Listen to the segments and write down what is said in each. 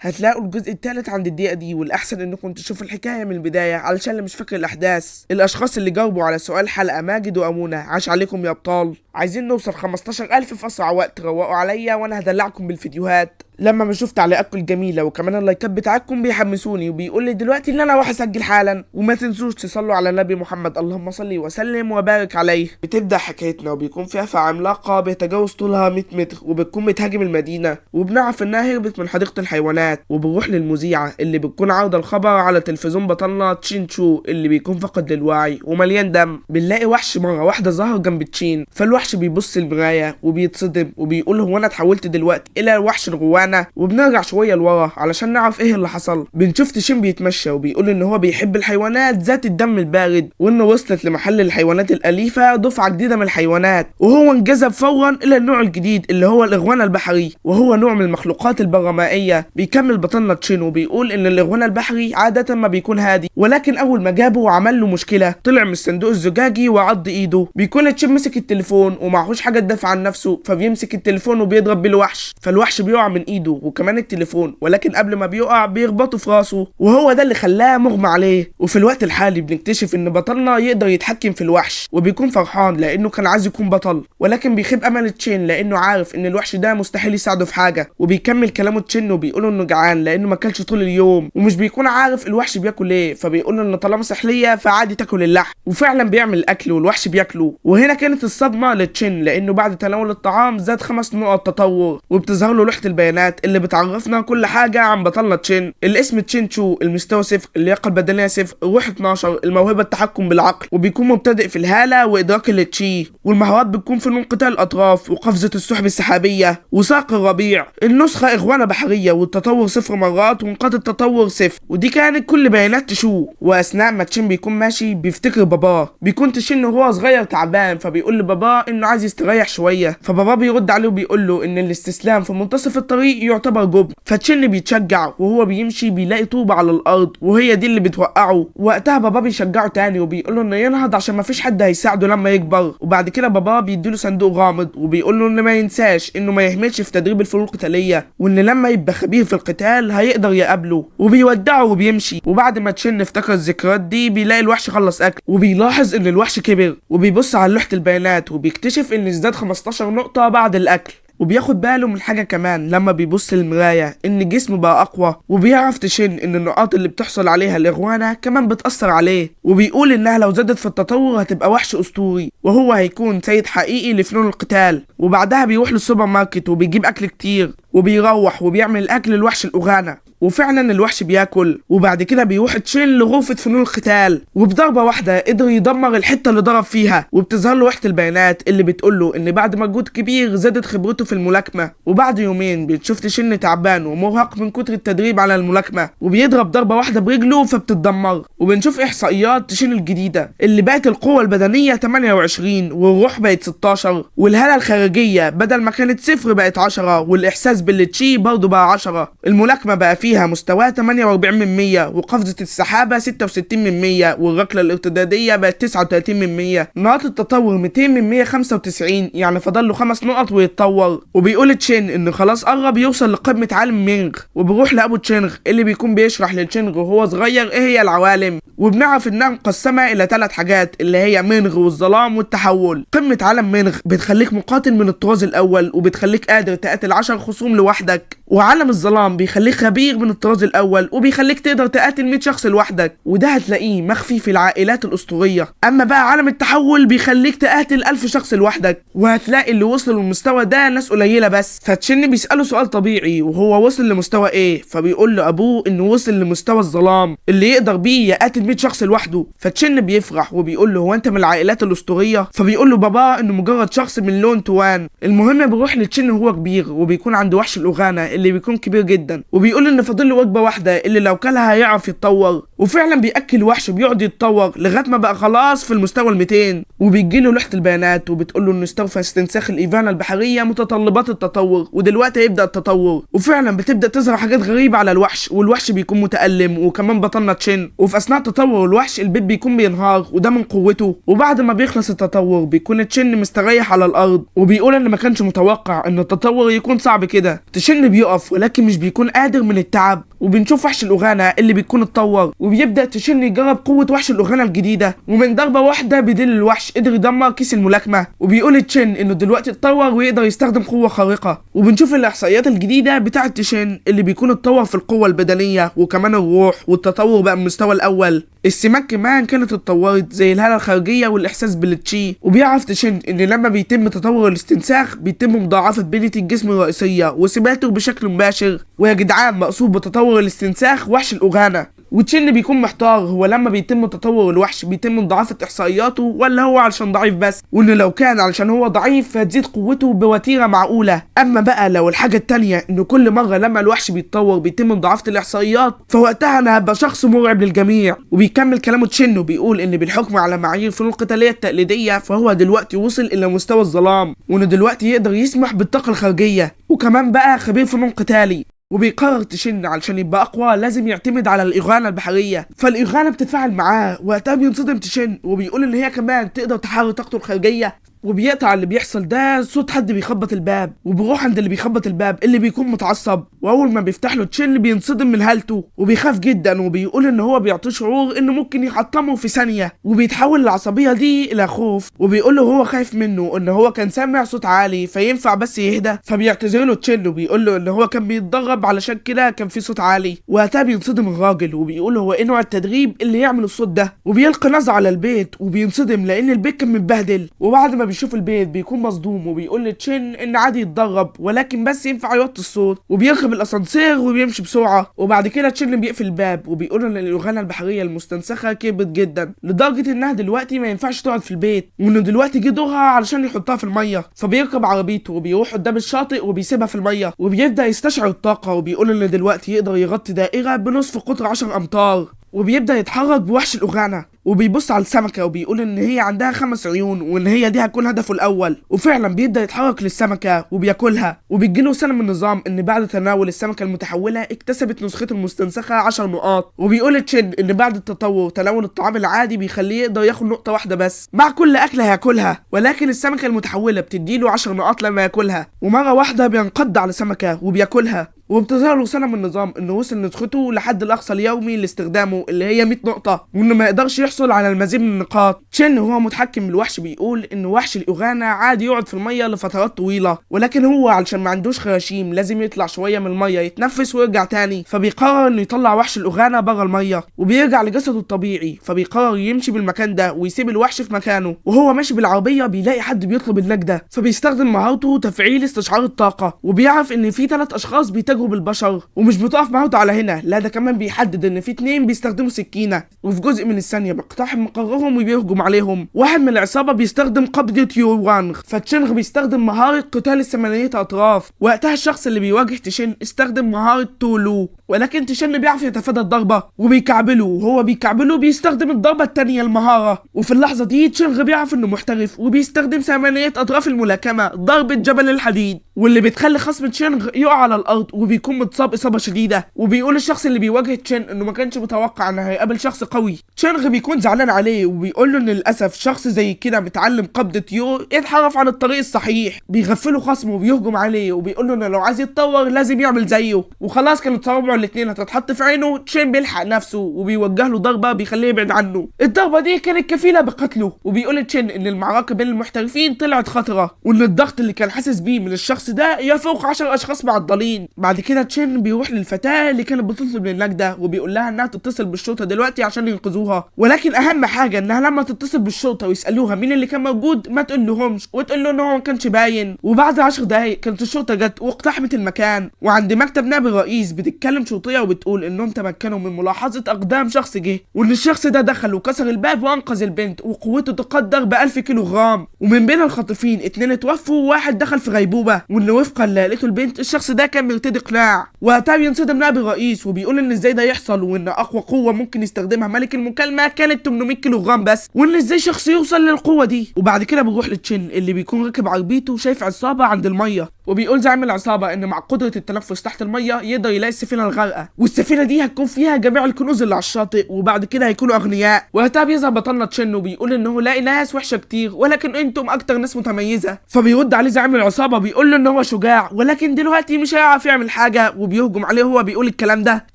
هتلاقوا الجزء الثالث عند الدقيقة دي، والاحسن انكم تشوفوا الحكاية من البداية علشان اللي مش فاكر الاحداث. الاشخاص اللي جاوبوا على سؤال حلقة ماجد وامونة، عاش عليكم يا ابطال. عايزين نوصل 15,000 في اسرع وقت، روقوا عليا وانا هدلعكم بالفيديوهات. لما بشوف تعليقاتكم الجميلة وكمان اللايكات بتاعتكم بيحمسوني وبيقول لي دلوقتي ان انا راح اسجل حالا. وما تنسوش تصلوا على النبي محمد، اللهم صل وسلم وبارك عليه. بتبدا حكايتنا وبيكون فيها افعى عملاقة بيتجاوز طولها 100 متر، وبتكون بتهاجم المدينة، وبنعرف انها هربت من حديقة الحيوانات. وبنروح للمذيعه اللي بتكون عارضه الخبر على تلفزيون بطلنا تشين تشو اللي بيكون فقد للوعي ومليان دم. بنلاقي وحش مرة واحدة ظهر جنب تشين، فالوحش بيبص المراية وبيتصدم وبيقول هو انا اتحولت دلوقتي الى وحش الغوانه. وبنرجع شوية لورا علشان نعرف ايه اللي حصل. بنشوف تشين بيتمشى وبيقول ان هو بيحب الحيوانات ذات الدم البارد، وانه وصلت لمحل الحيوانات الاليفة دفعه جديدة من الحيوانات، وهو انجذب فورا الى النوع الجديد اللي هو الاغوانا البحري، وهو نوع من المخلوقات البرمائيه. بيكمل بطلنا تشين وبيقول ان الاغوانا البحري عادة ما بيكون هادي، ولكن اول ما جابه وعمل له مشكلة طلع من الصندوق الزجاجي وعض ايده. بيكون تشين مسك التليفون ومعهوش حاجة تدافع عن نفسه، فبيمسك التليفون وبيضرب بالوحش، فالوحش بيقع من ايده وكمان التليفون، ولكن قبل ما بيقع بيخبطه في راسه، وهو ده اللي خلاه مغمى عليه. وفي الوقت الحالي بنكتشف ان بطلنا يقدر يتحكم في الوحش، وبيكون فرحان لانه كان عايز يكون بطل، ولكن بيخيب امل تشين لانه عارف ان الوحش ده مستحيل يساعده في حاجة. وبيكمل كلامه تشين وبيقول انه جعان لانه ما اكلش طول اليوم، ومش بيكون عارف الوحش بياكل ايه، فبيقول انه طالما سحليه فعادي تاكل اللحم، وفعلا بيعمل الاكل والوحش بياكله. وهنا كانت الصدمة لتشين لانه بعد تناول الطعام زاد 5 نقط تطور، وبتظهر له لوحة البيانات اللي بتعرفنا كل حاجة عن بطلنا تشين. الاسم تشين تشو، المستوى 0، اللياقة البدنية 0، الروح 12، الموهبة التحكم بالعقل، وبيكون مبتدئ في الهالة وادراك التشي، والمهارات بتكون فنون قتال الاطراف وقفزه السحب السحابيه وساق الربيع. النسخة اغوانا بحرية، والتطور 0 مرات، ونقاط التطور 0. ودي كانت كل بيانات تشو. واثناء ما تشين بيكون ماشي بيفتكر باباه، بيكون تشين وهو صغير تعبان، فبيقول لباباه انه عايز يستريح شوية، فباباه بيرد عليه وبيقول له ان الاستسلام في منتصف الطريق يعتبر جبن. فتشن بيتشجع وهو بيمشي بيلاقي طوبة على الارض وهي دي اللي بتوقعه. وقتها باباه بيشجعه تاني وبيقول له انه ينهض عشان مفيش حد هيساعده لما يكبر. وبعد كده باباه بيديله صندوق غامض وبيقول له انه ما ينساش انه ما يهملش في تدريب الفنون القتالية، وان لما يبقى خبير في القتال هيقدر يقابله. وبيودعه وبيمشي. وبعد ما تشن افتكر الذكريات دي بيلاقي الوحش خلص اكل، وبيلاحظ ان الوحش كبر، وبيبص على لوحة البيانات وبيكتشف ان ازداد 15 نقطة بعد الاكل. وبياخد باله من حاجة كمان لما بيبص للمراية ان جسمه بقى اقوى، وبيعرف تشن ان النقاط اللي بتحصل عليها الاغوانا كمان بتأثر عليه، وبيقول انها لو زادت في التطور هتبقى وحش اسطوري وهو هيكون سيد حقيقي لفنون القتال. وبعدها بيروح للسوبر ماركت وبيجيب اكل كتير، وبيروح وبيعمل الاكل لوحش الاغوانا، وفعلا الوحش بياكل. وبعد كده بيروح تشين لغرفة فنون القتال، وبضربة واحدة قدر يدمر الحتة اللي ضرب فيها. وبتظهر له لوحة البيانات اللي بتقول له ان بعد مجهود كبير زادت خبرته في الملاكمة. وبعد يومين بتشوف تشين تعبان ومرهق من كتر التدريب على الملاكمة، وبيضرب ضربة واحدة برجله فبتتدمر. وبنشوف احصائيات تشين الجديدة اللي بقت القوة البدنية 28، والروح بقت 16، والهالة الخارجية بدل ما كانت 0 بقت 10، والاحساس بالتشي برضه بقى 10. الملاكمة بقى فيها مستواه 48 من 100، وقفزة السحابة 66 من 100، والركلة الارتدادية بقت 39 من 100. نقاط التطور 200 من 195، يعني فاضل له 5 نقط ويتطور. وبيقول تشين انه خلاص قرب يوصل لقمة عالم مينغ، وبيروح لابو تشينغ اللي بيكون بيشرح لتشينغ وهو صغير ايه هي العوالم. وبنعرف انها مقسمة الى 3 حاجات اللي هي مينغ والظلام والتحول. قمة عالم مينغ بتخليك مقاتل من الطراز الاول، وبتخليك قادر تقاتل 10 خصوم لوحدك. وعالم الظلام بيخليك خبير من الطراز الاول، وبيخليك تقدر تقاتل 100 شخص لوحدك، وده هتلاقيه مخفي في العائلات الاسطورية. اما بقى عالم التحول بيخليك تقاتل 1000 شخص لوحدك، وهتلاقي اللي وصلوا للمستوى ده ناس قليله بس. فتشن بيساله سؤال طبيعي وهو وصل لمستوى ايه، فبيقول له ابوه انه وصل لمستوى الظلام اللي يقدر بيه يقاتل 100 شخص لوحده. فتشن بيفرح وبيقول له هو انت من العائلات الاسطورية؟ فبيقول له باباه انه مجرد شخص من لون توان. المهم بيروح لتشن وهو كبير، وبيكون عنده وحش الاغانا اللي بيكون كبير جدا، وبيقول ان فاضل له وجبة واحدة اللي لو كلها هيعرف يتطور. وفعلا بياكل وحش وبيقعد يتطور لغاية ما بقى خلاص في المستوى ال 200. وبيجي له لوحة البيانات وبتقول له انه استوفى استنساخ الايفانا البحرية متطلبات التطور، ودلوقتي هيبدا التطور. وفعلا بتبدا تظهر حاجات غريبة على الوحش، والوحش بيكون متالم، وكمان بطلنا تشن. وفي اثناء تطور الوحش البيت بيكون بينهار، وده من قوته. وبعد ما بيخلص التطور بيكون تشن مستريح على الارض، وبيقول ان ما كانش متوقع ان التطور يكون صعب كده. تشن بيقف ولكن مش بيكون قادر من التعب. وبنشوف وحش الاوغانا اللي بيكون اتطور، وبيبدا تشن يجرب قوة وحش الاوغانا الجديدة، ومن ضربه واحدة بدل الوحش قدر يدمر كيس الملاكمة. وبيقول تشن انه دلوقتي اتطور ويقدر يستخدم قوة خارقة. وبنشوف الاحصائيات الجديدة بتاعه تشن اللي بيكون اتطور في القوة البدنية وكمان الروح، والتطور بقى المستوى الاول. السمات كمان كانت اتطورت زي الهالة الخارجية والاحساس بالتشي. وبيعرف تشن ان لما بيتم تطور الاستنساخ بيتم مضاعفه بنيه الجسم الرئيسية وسماته بشكل مباشر. ويا جدعان مقصود بتطور الاستنساخ وحش الاوغانا. وتشن بيكون محتار، هو لما بيتم تطور الوحش بيتم مضاعفة احصائياته ولا هو علشان ضعيف بس؟ وانه لو كان علشان هو ضعيف فهتزيد قوته بوتيرة معقولة. اما بقى لو الحاجة التانية انه كل مرة لما الوحش بيتطور بيتم مضاعفة الاحصائيات، فوقتها انا هبقى شخص مرعب للجميع. وبيكمل كلامه تشن وبيقول ان بالحكم على معايير الفنون القتالية التقليدية فهو دلوقتي وصل الى مستوى الظلام، وانه دلوقتي يقدر يسمح بالطاقة الخارجية، وكمان بقى خبير فنون قتالي. وبيقرر تشن علشان يبقى اقوى لازم يعتمد على الاغانه البحرية، فالاغانه بتتفاعل معاه. وقتها بينصدم تشن وبيقول ان هي كمان تقدر تحرر طاقته الخارجية. وبيقطع اللي بيحصل ده صوت حد بيخبط الباب، وبيروح عند اللي بيخبط الباب اللي بيكون متعصب. واول ما بيفتح له تشن بينصدم من هالته وبيخاف جدا، وبيقول ان هو بيعطيه شعور انه ممكن يحطمه في ثانية، وبيتحول العصبية دي الى خوف. وبيقول له هو خايف منه ان هو كان سامع صوت عالي فينفع بس يهدى. فبيعتذر له تشن وبيقول له ان هو كان بيتدرب علشان كده كان في صوت عالي. وقتها بينصدم الراجل وبيقول هو ايه نوع التدريب اللي يعمل الصوت ده. وبيلقي نظره على البيت وبينصدم لان البيت كان متبهدل. وبعد ما بيشوف البيت بيكون مصدوم وبيقول لتشن ان عادي يتدرب ولكن بس ينفع يوطي الصوت. وبيركب الاسانسير وبيمشي بسرعة. وبعد كده تشن بيقفل الباب وبيقول ان الاغانه البحرية المستنسخه كبرت جدا لدرجة انها دلوقتي ما ينفعش تقعد في البيت، وانه دلوقتي جه دورها علشان يحطها في المية. فبيركب عربيته وبيروح قدام الشاطئ وبيسيبها في المية، وبيبدا يستشعر الطاقة وبيقول ان دلوقتي يقدر يغطي دائرة بنصف قطر 10 امتار. وبيبدا يتحرك بوحش الاوغانا وبيبص على السمكة وبيقول ان هي عندها 5 عيون وان هي دي هتكون هدفه الاول. وفعلا بيبدا يتحرك للسمكه وبياكلها. وبيجيله سنة من النظام ان بعد تناول السمكة المتحوله اكتسبت نسخته المستنسخه 10 نقاط. وبيقول تشن ان بعد التطور تناول الطعام العادي بيخليه يقدر ياخد نقطة واحدة بس مع كل اكله هياكلها، ولكن السمكة المتحوله بتديله 10 نقاط لما ياكلها. ومرة واحدة بينقض على سمكة وبياكلها. وبتظهر له سنة من النظام انه وصل نسخته لحد الاقصى اليومي لاستخدامه اللي هي 100 نقطة، وانه ما يقدرش يحصل على المزيد من النقاط. تشن وهو متحكم بالوحش بيقول ان وحش الاوغانا عادي يقعد في المية لفترات طويلة، ولكن هو علشان ما عندوش خراشيم لازم يطلع شوية من المية يتنفس ويرجع تاني. فبيقرر انه يطلع وحش الاوغانا بره المية وبيرجع لجسده الطبيعي. فبيقرر يمشي بالمكان ده ويسيب الوحش في مكانه. وهو ماشي بالعربية بيلاقي حد بيطلب النجده، فبيستخدم مهارته تفعيل استشعار الطاقة، وبيعرف ان في 3 اشخاص بيتاجروا بالبشر. ومش بتقف مهارته على هنا، لا ده كمان بيحدد ان في 2 بيستخدموا سكينة، وفي جزء من الثانية بيقتحم مقرهم وبيهجم عليهم. واحد من العصابة بيستخدم قبضه يوانغ، فتشنغ بيستخدم مهارة قتال ال8 اطراف. وقتها الشخص اللي بيواجه تشن استخدم مهارة تولو، ولكن تشن بيعرف يتفادى الضربة وبيكعبله، وهو بيكعبله بيستخدم الضربة الثانية المهارة. وفي اللحظة دي تشنغ بيعرف انه محترف وبيستخدم 8 اطراف الملاكمة ضربه جبل الحديد، واللي بتخلي خصم تشنغ يقع على الارض وبيكون متصاب اصابه شديدة. وبيقول الشخص اللي بيواجه تشن انه ما كانش متوقع انه هيقابل شخص قوي. تشنغ بيكون زعلان عليه وبيقول له ان للاسف شخص زي كده متعلم قبضه يو اتحرف عن الطريق الصحيح. بيغفله خصمه وبيهجم عليه وبيقول له انه لو عايز يتطور لازم يعمل زيه. وخلاص كانت صوابعه الاثنين هتتحط في عينه. تشن بيلحق نفسه وبيوجه له ضربه بيخليه يبعد عنه. الضربة دي كانت كفيله بقتله. وبيقول تشن ان المعركة بين المحترفين طلعت خطره، وان الضغط اللي كان حاسس بيه من الشخص ده يفوق 10 اشخاص معضلين. بعد كده تشن بيروح للفتاة اللي كانت بتطلب النجده وبيقول لها انها تتصل بالشرطة دلوقتي عشان ينقذوها، ولكن ولكن اهم حاجة انها لما تتصل بالشرطة ويسالوها مين اللي كان موجود ما تقول لهمش، وتقول له ان هو ما كانش باين. وبعد 10 دقايق كانت الشرطة جت واقتحمت المكان. وعند مكتب نائب الرئيس بتتكلم شرطية وبتقول انهم تمكنوا من ملاحظة اقدام شخص جه، وان الشخص ده دخل وكسر الباب وانقذ البنت، وقوته تقدر ب 1000 كيلو غرام. ومن بين الخاطفين 2 اتوفوا وواحد دخل في غيبوبة، وان وفقا لقيته البنت الشخص ده كان بيرتدي قناع. وقتها بينصدم نائب الرئيس وبيقول ان ازاي ده يحصل، وان اقوى قوة ممكن يستخدمها ملك المكالمة كانت 800 كيلو غرام بس، وان ازاي شخص يوصل للقوة دي. وبعد كده بنروح لتشين اللي بيكون راكب عربيته وشايف عصابة عند المية، وبيقول زعيم العصابة ان مع قدره التنفس تحت المية يقدر يلاقي السفينة الغارقة، والسفينة دي هتكون فيها جميع الكنوز اللي على الشاطئ، وبعد كده هيكونوا اغنياء. وقتها بيظهر بطلنا تشين وبيقول ان هو لاقي ناس وحشة كتير، ولكن انتم اكتر ناس متميزة. فبيرد عليه زعيم العصابة بيقول له ان هو شجاع ولكن دلوقتي مش هيعرف يعمل حاجة، وبيهجم عليه هو بيقول الكلام ده.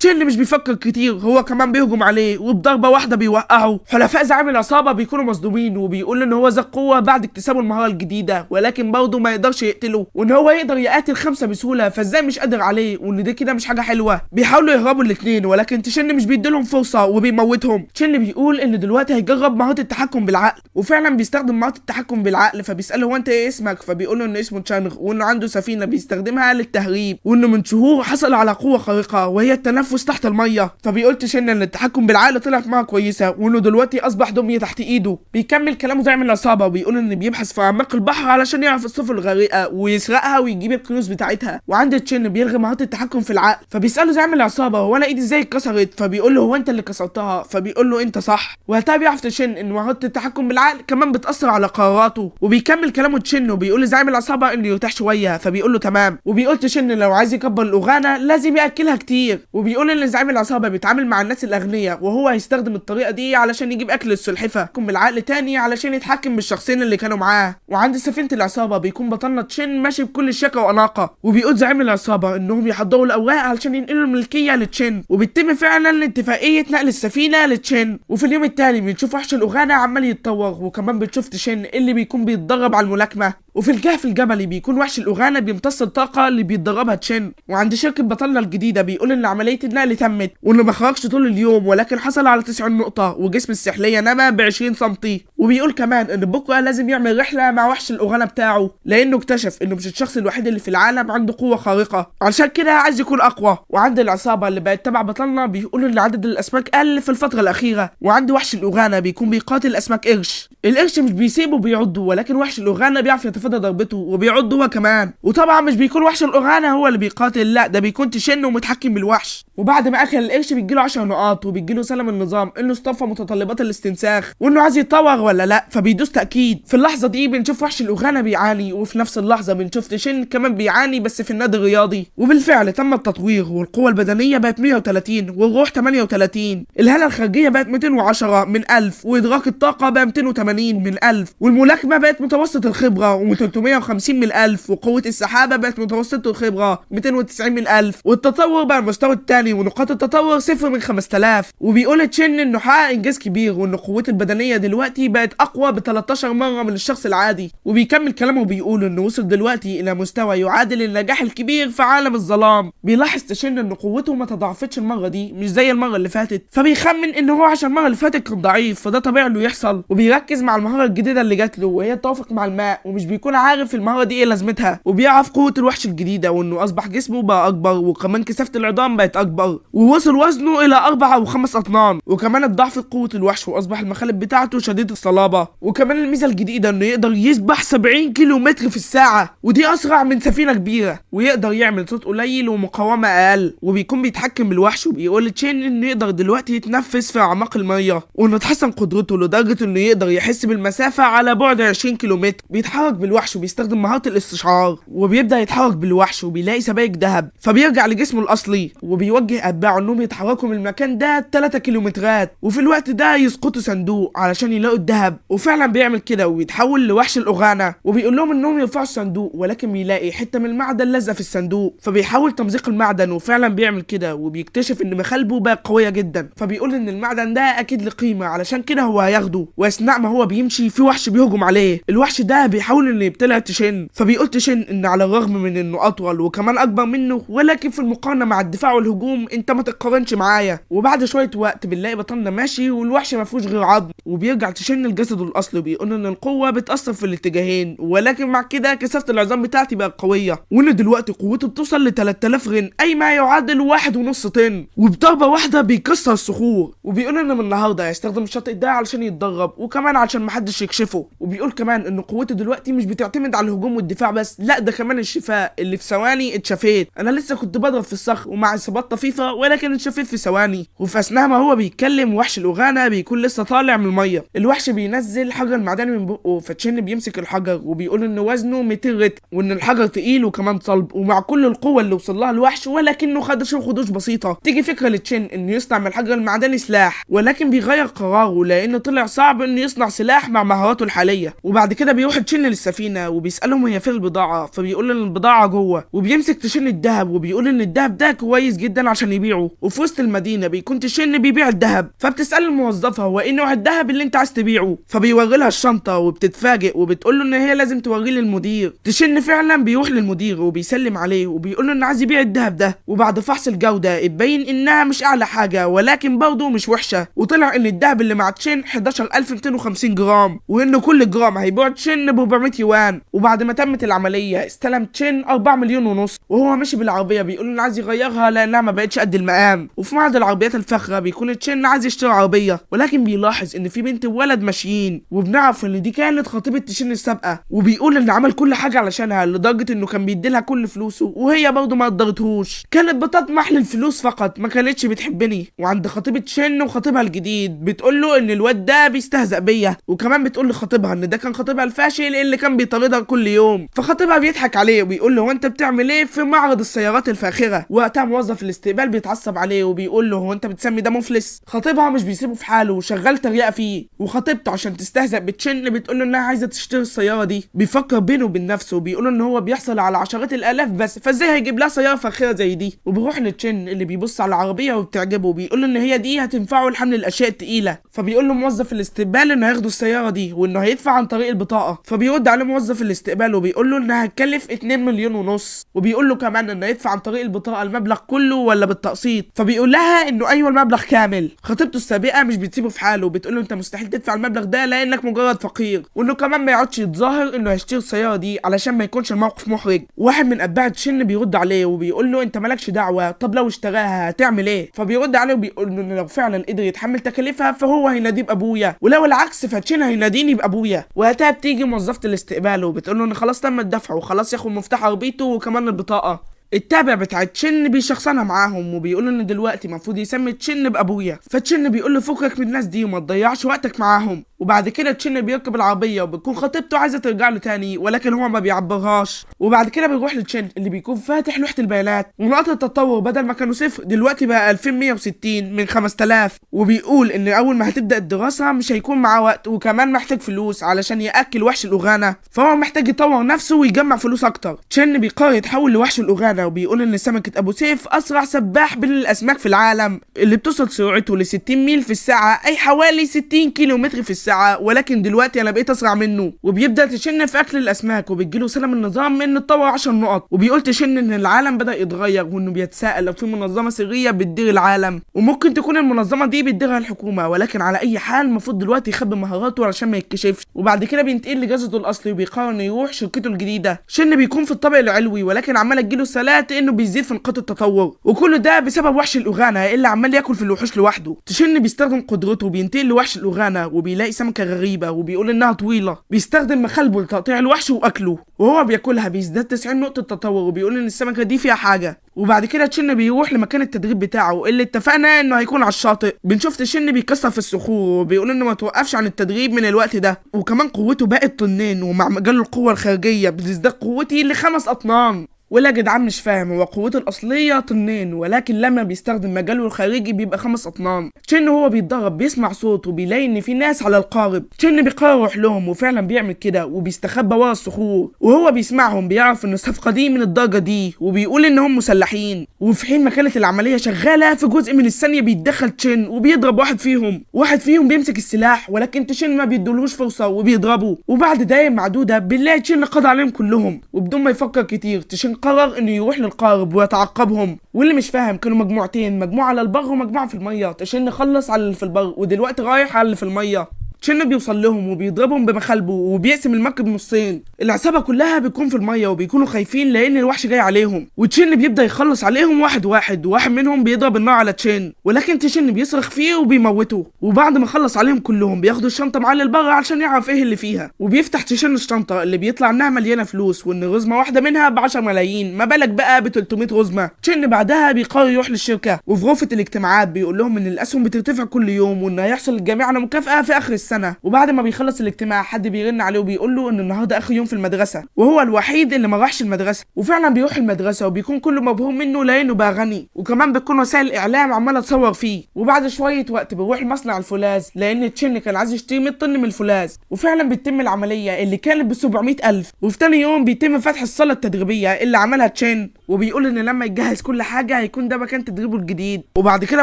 تشين مش بيفكر كتير، هو كمان بيهجم عليه وبضربه واحدة بيوقعه. حلفاء زعيم العصابة بيكونوا مصدومين، وبيقول ان هو ذا قوة بعد اكتسابه المهارة الجديدة، ولكن برضه ما يقدرش يقتله، وان هو يقدر يقاتل 5 بسهولة، فازاي مش قادر عليه، وان ده كده مش حاجة حلوة. بيحاولوا يهربوا الاثنين، ولكن تشن مش بيديلهم فرصة وبيموتهم. تشن بيقول ان دلوقتي هيجرب مهارة التحكم بالعقل، وفعلا بيستخدم مهارة التحكم بالعقل. فبيساله هو انت ايه اسمك، فبيقول له ان اسمه تشانغ، وانه عنده سفينة بيستخدمها للتهريب، وانه من شهور حصل على قوة خارقة وهي التنفس تحت المية. فبيقول تشن ان التحكم بالعقل طلعت معاه كويسة، وانه دلوقتي اصبح دمية تحت ايده. بيكمل كلامه زعيم العصابة وبيقول ان بيبحث في اعماق البحر علشان يعرف السفن الغريقه ويسرقها ويجيب الكنوز بتاعتها. وعند تشن بيلغي مهارة التحكم في العقل، فبيساله زعيم العصابة هو انا ايدي ازاي اتكسرت، فبيقول له هو انت اللي كسرتها، فبيقول له انت صح. وقتها بيعرف تشن ان مهارة التحكم بالعقل كمان بتاثر على قراراته. وبيكمل كلامه تشن وبيقول لزعيم العصابة انه يرتاح شوية، فبيقول له تمام. وبيقول تشن لو عايز يكبر الاغانه لازم ياكلها كتير. وبيقول ان زعيم العصابة بيتعامل مع الناس الاغنياء، وهو هيستخدم الطريقة دي علشان يجيب اكل السلحفه، يتحكم بالعقل تاني علشان يتحكم بالشخصين اللي كانوا معاه. وعند سفينة العصابة بيكون بطلنا تشن ماشي بكل شياكه واناقه، وبيقول زعيم العصابة انهم يحضروا الاوراق علشان ينقلوا الملكية لتشن، وبيتم فعلا اتفاقية نقل السفينة لتشن. وفي اليوم التالي بنشوف وحش الاغانه عمال يتطور، وكمان بتشوف تشن اللي بيكون بيتدرب على الملاكمة. وفي الكهف الجبلي بيكون وحش الاغانه بيمتص الطاقة اللي بيتدربها تشن. وعند شركة بطلنا الجديدة بيقول ان عملية النقل تمت، وانه ما خرجش طول اليوم ولكن حصل على 90 نقطة، وجسم السحليه نما ب 20 سم. وبيقول كمان ان بكره لازم يعمل رحله مع وحش الاغانه بتاعه، لانه اكتشف انه مش الشخص الوحيد اللي في العالم عنده قوة خارقة، عشان كده عايز يكون اقوى. وعند العصابة اللي بقت تبع بطلنا بيقولوا ان عدد الاسماك قل في الفترة الاخيرة. وعند وحش الاغانه بيكون بيقاتل اسماك قرش، القرش مش بيسيبه بيعضه، ولكن وحش الاغانه بيعرف يتفادى ضربته وبيعض هو كمان. وطبعا مش بيكون وحش الاغانه هو اللي بيقاتل، لا ده بيكون تشن ومتحكم بالوحش. وبعد ما اكل القرش بيجيله 10 نقاط، وبيجيله سلم النظام انه استوفى متطلبات الاستنساخ وانه عايز يتطور ولا لا، فبيدوس تاكيد. في اللحظة دي بنشوف وحش الاغانه بيعاني، وفي نفس اللحظة بنشوف تشن كمان بيعاني بس في النادي الرياضي. وبالفعل تم التطوير، والقوه البدنية بقت 130، والروح 38، الهالة الخارجية بقت 210 من 1000، وادراك الطاقة بقى 280 من 1000، والملاكمه بقت متوسط الخبرة و350 من 1000، وقوه السحابة بقت متوسط الخبرة 290 من 1000، والتطور بقى المستوى الثاني، ونقاط التطور 0 من 5000. وبيقول تشن انه حقق انجاز كبير، وان قوته البدنية دلوقتي بقت اقوى ب 13 مرة من الشخص العادي. وبيكمل كلامه وبيقول انه وصل دلوقتي الى مستوى يعادل النجاح الكبير في عالم الظلام. بيلاحظ تشن ان قوته ما تضاعفتش المرة دي مش زي المرة اللي فاتت، فبيخمن ان هو عشان المرة اللي فاتت كان ضعيف فده طبيعي انه يحصل. وبيركز مع المهارة الجديدة اللي جات له وهي التوافق مع الماء، ومش بيكون عارف المهارة دي ايه لازمتها. وبيعرف قوة الوحش الجديدة، وانه اصبح جسمه بقى اكبر، وكمان كثافة العظام بقت اكبر، ووصل وزنه الى 4 أو 5 اطنان. وكمان اتضاعفت قوة الوحش واصبح المخالب بتاعته شديدة الصلابة. وكمان الميزة الجديدة انه يقدر يسبح 70 كيلو متر في الساعة، ودي اسرع من سفينة كبيرة، ويقدر يعمل صوت قليل ومقاومة اقل. وبيكون بيتحكم بالوحش، وبيقول لتشين انه يقدر دلوقتي يتنفس في اعماق المية، وانه اتحسن قدرته لدرجة انه يقدر يحس بالمسافة على بعد 20 كيلو متر. بيتحرك بالوحش وبيستخدم مهارة الاستشعار، وبيبدا يتحرك بالوحش وبيلاقي سبائك ذهب، فبيرجع لجسمه الاصلي، وبيوجه اتباعه انهم يتحركوا من المكان ده 3 كيلومترات، وفي الوقت ده يسقطوا صندوق علشان يلاقوا الذهب. وفعلا بيعمل كده وبيتحول لوحش الاغانه، وبيقول لهم انهم يرفعوا الصندوق، ولكن بيلاقي حتة من المعدن لازقه في الصندوق، فبيحاول تمزيق المعدن، وفعلا بيعمل كده، وبيكتشف ان مخالبه بقت قوية جدا، فبيقول ان المعدن ده اكيد له قيمة علشان كده هو هياخده. واثناء ما هو هو بيمشي في وحش بيهجم عليه. الوحش ده بيحاول انه يبتلع تشن، فبيقول تشن ان على الرغم من انه اطول وكمان اكبر منه، ولكن في المقارنة مع الدفاع والهجوم انت ما تتقارنش معايا. وبعد شوية وقت بنلاقي بطلنا ماشي والوحش ما فيهوش غير عظم، وبيرجع تشن لجسده الاصلي وبيقول ان القوة بتاثر في الاتجاهين، ولكن مع كده كثافة العظام بتاعتي بقت قوية، وان دلوقتي قوته بتوصل ل 3000 رن، اي ما يعادل 1.5 طن، وبضربه واحدة بيكسر الصخور. وبيقول ان من النهارده هيستخدم الشاطئ ده علشان يتدرب، وكمان علشان محدش يكشفه. وبيقول كمان ان قوته دلوقتي مش بتعتمد على الهجوم والدفاع بس، لا ده كمان الشفاء اللي في ثواني اتشفيت. انا لسه كنت بضرب في الصخر ومع اصابات طفيفة، ولكن اتشفيت في ثواني. وفي اثناء ما هو بيتكلم وحش الاوغانا بيكون لسه طالع من المية. الوحش بينزل حجر معدني من بقه، فتشن بيمسك الحجر وبيقول ان وزنه 200 رتل، وان الحجر تقيل وكمان صلب، ومع كل القوة اللي وصل لها الوحش ولكنه خدش خدوش بسيطة. تيجي فكرة لتشن انه يصنع من الحجر المعدني سلاح، ولكن بيغير قراره لانه طلع صعب انه يصنع سلاح مع مهاراته الحالية. وبعد كده بيروح تشن للسفينه وبيسالهم هي فين البضاعة، فبيقول ان البضاعة جوه. وبيمسك تشن الذهب وبيقول ان الذهب ده كويس جدا عشان يبيعه. وفي وسط المدينة بيكون تشن بيبيع الذهب، فبتسال الموظفة هو ايه نوع الذهب اللي انت عايز تبيعه، فبيوري لها الشنطة وبتتفاجئ وبتقول له ان هي لازم توريه للمدير. تشن فعلا بيروح للمدير وبيسلم عليه وبيقول له انه عايز يبيع الذهب ده. وبعد فحص الجودة اتبين انها مش اعلى حاجة ولكن برضه مش وحشة، وطلع ان الذهب اللي مع تشن 11250 جرام، وانه كل جرام هيبيع تشن ب 400 يوان. وبعد ما تمت العملية استلم تشن 4 مليون ونص. وهو ماشي بالعربية بيقول انه عايز يغيرها لانها ما بقتش قد المقام. وفي معرض العربيات الفاخرة بيكون تشن عايز يشتري عربية، ولكن بيلاحظ ان في بنت وولد ماشيين، وبنعرف ان دي كانت خطيبه تشن السابقة، وبيقول ان عمل كل حاجة علشانها لدرجة انه كان بيديلها كل فلوسه وهي برضه ما قدرتهوش، كانت بتطمح للفلوس فقط، ما كانتش بتحبني. وعند خطيبه تشن وخطيبها الجديد بتقول له ان الواد ده بيستهزأ بيا، وكمان بتقول لخطيبها ان ده كان خطيبها الفاشل اللي كان بيطاردها كل يوم. فخطيبها بيضحك عليه وبيقول له هو انت بتعمل ايه في معرض السيارات الفاخرة؟ وقتها موظف الاستقبال بيتعصب عليه وبيقول له هو انت بتسمي ده مفلس؟ خطيبها مش بيسيبه في حاله وشغال تريقه فيه. وخطيبته عشان تستهزأ بتشن بتقول له انها عايزه تشتري السيارة دي. بيفكر بينه وبين نفسه وبيقول ان هو بيحصل على عشرات الالاف بس، فازاي هيجيب لها سيارة فاخره زي دي؟ وبيروح لتشن اللي بيبص على العربية وبتعجبه وبيقول ان هي دي هتنفعه لحمل الاشياء التقيله. فبيقول له موظف الاستقبال انه هياخدوا السيارة دي وانه هيدفع عن طريق البطاقة. فبيرد عليه موظف الاستقبال وبيقول له انها هتكلف 2 مليون ونص، وبيقول له كمان انه يدفع عن طريق البطاقة المبلغ كله ولا بالتقسيط. فبيقول لها انه ايوه المبلغ كامل. خطيبته السابقة مش بتسيبه في حاله وبتقول له انت مستحيل تدفع المبلغ ده لانك مجرد فقير، وانه كمان ما يقعدش يتظاهر انه هيشتري السيارة دي علشان ما يكونش الموقف محرج. واحد من اتباع تشن بيرد عليه وبيقول له انت مالكش دعوه، طب لو اشتراها هتعمل ايه؟ فبيرد عليه وبيقول له انه لو فعلا قدر يتحمل تكاليفها فهو هيناديه بابويا، ولو العكس فتشن هيناديني بابويا. وقتها بتيجي موظفة الاستقبال وبتقول له ان خلاص تم الدفع وخلاص ياخد مفتاح عربيته وكمان البطاقة. التابع بتاع تشن بيشخصنها معاهم وبيقول ان دلوقتي المفروض يسمي تشن بابويا. فتشن بيقول له فكك من الناس دي وما تضيعش وقتك معاهم. وبعد كده تشن بيركب العربية وبتكون خطيبته عايزه ترجع له تاني ولكن هو ما بيعبرهاش. وبعد كده بيروح لتشن اللي بيكون فاتح لوحة البيانات، ونقاط التطور بدل ما كانوا صفر دلوقتي بقى 2160 من 5000. وبيقول ان اول ما هتبدا الدراسة مش هيكون معاه وقت، وكمان محتاج فلوس علشان ياكل وحش الاوغانا، فهو محتاج يطور نفسه ويجمع فلوس اكتر. تشن بيقرر يتحول لوحش الاوغانا وبيقول ان سمكة ابو سيف اسرع سباح بين الاسماك في العالم، اللي بتوصل سرعته ل 60 ميل في الساعة، اي حوالي 60 كيلو متر في الساعة، ولكن دلوقتي انا بقيت اسرع منه. وبيبدا تشن في اكل الاسماك وبتجيله رسالة من النظام انه اتطور 10 نقط. وبيقول تشن ان العالم بدا يتغير وانه بيتساءل لو في منظمة سرية بتدير العالم، وممكن تكون المنظمة دي بتديرها الحكومة، ولكن على اي حال المفروض دلوقتي يخبي مهاراته علشان ما يتكشفش. وبعد كده بينتقل لجسده الاصلي وبيقرر انه يروح شركته الجديدة. شن بيكون في الطابق العلوي ولكن عمال تجيله رسالات انه بيزيد في نقاط التطور، وكل ده بسبب وحش الاوغانا اللي عمال ياكل في الوحوش لوحده. تشن بيستخدم قدرته وبينتقل لوحش الاوغانا وبيلاقي سمكة غريبة وبيقول انها طويلة. بيستخدم مخالبه لتقطيع الوحش واكله، وهو بياكلها بيزداد 90 نقطة تطور وبيقول ان السمكة دي فيها حاجة. وبعد كده تشن بيروح لمكان التدريب بتاعه اللي اتفقنا انه هيكون على الشاطئ. بنشوف تشن بيكسر في الصخور وبيقول انه ما توقفش عن التدريب من الوقت ده، وكمان قوته بقت طنين، ومع مجال القوة الخارجية بتزداد قوتي ل5 اطنان. ولا جدعان مش فاهم، هو قوته الاصلية طنين، ولكن لما بيستخدم مجاله الخارجي بيبقى 5 اطنان. تشن وهو بيتدرب بيسمع صوت وبيلاقي ان في ناس على القارب. تشن بيقرر يروح لهم، وفعلا بيعمل كده وبيستخبى ورا الصخور، وهو بيسمعهم بيعرف ان الصفقة دي من الدرجة دي، وبيقول انهم مسلحين. وفي حين ما كانت العملية شغالة في جزء من الثانية بيتدخل تشن وبيضرب واحد فيهم، واحد فيهم بيمسك السلاح ولكن تشن ما بيدولوش فرصة وبيضربه. وبعد دقايق معدودة بنلاقي تشن قضى عليهم كلهم، وبدون ما يفكر كتير تشن قرر انه يروح للقارب ويتعقبهم. واللي مش فاهم كانوا مجموعتين، مجموعة على البر ومجموعة في المية. تشن خلص على اللي في البر ودلوقتي رايح على اللي في المية. تشن بيوصل لهم وبيضربهم بمخالبه وبيقسم المركب نصين. العصابة كلها بتكون في المية وبيكونوا خايفين لان الوحش جاي عليهم، وتشن بيبدا يخلص عليهم واحد واحد، وواحد منهم بيضرب النار على تشن ولكن تشن بيصرخ فيه وبيموته. وبعد ما خلص عليهم كلهم بياخدوا الشنطة معاه للبر علشان يعرف ايه اللي فيها، وبيفتح تشن الشنطة اللي بيطلع انها مليانة فلوس، وان رزمه واحدة منها ب 10 ملايين، ما بالك بقى ب 300 رزمه. تشن بعدها بيقرر يروح للشركة، وفي غرفة الاجتماعات بيقول لهم ان الاسهم بترتفع كل يوم وان هيحصل الجميع على مكافاة في اخر السنة. وبعد ما بيخلص الاجتماع حد بيرن عليه وبيقول له ان النهارده اخر يوم في المدرسة، وهو الوحيد اللي ما راحش المدرسة. وفعلا بيروح المدرسة وبيكون كله مبهور منه لانه بقى غني، وكمان بتكون وسائل الاعلام عماله تصور فيه. وبعد شوية وقت بيروح مصنع الفولاذ لان تشن كان عايز يشتري 100 طن من الفولاذ، وفعلا بتتم العملية اللي كانت ب 700,000. وفي تاني يوم بيتم فتح الصاله التدريبية اللي عملها تشن، وبيقول ان لما يجهز كل حاجة هيكون ده مكان تدريبه الجديد. وبعد كده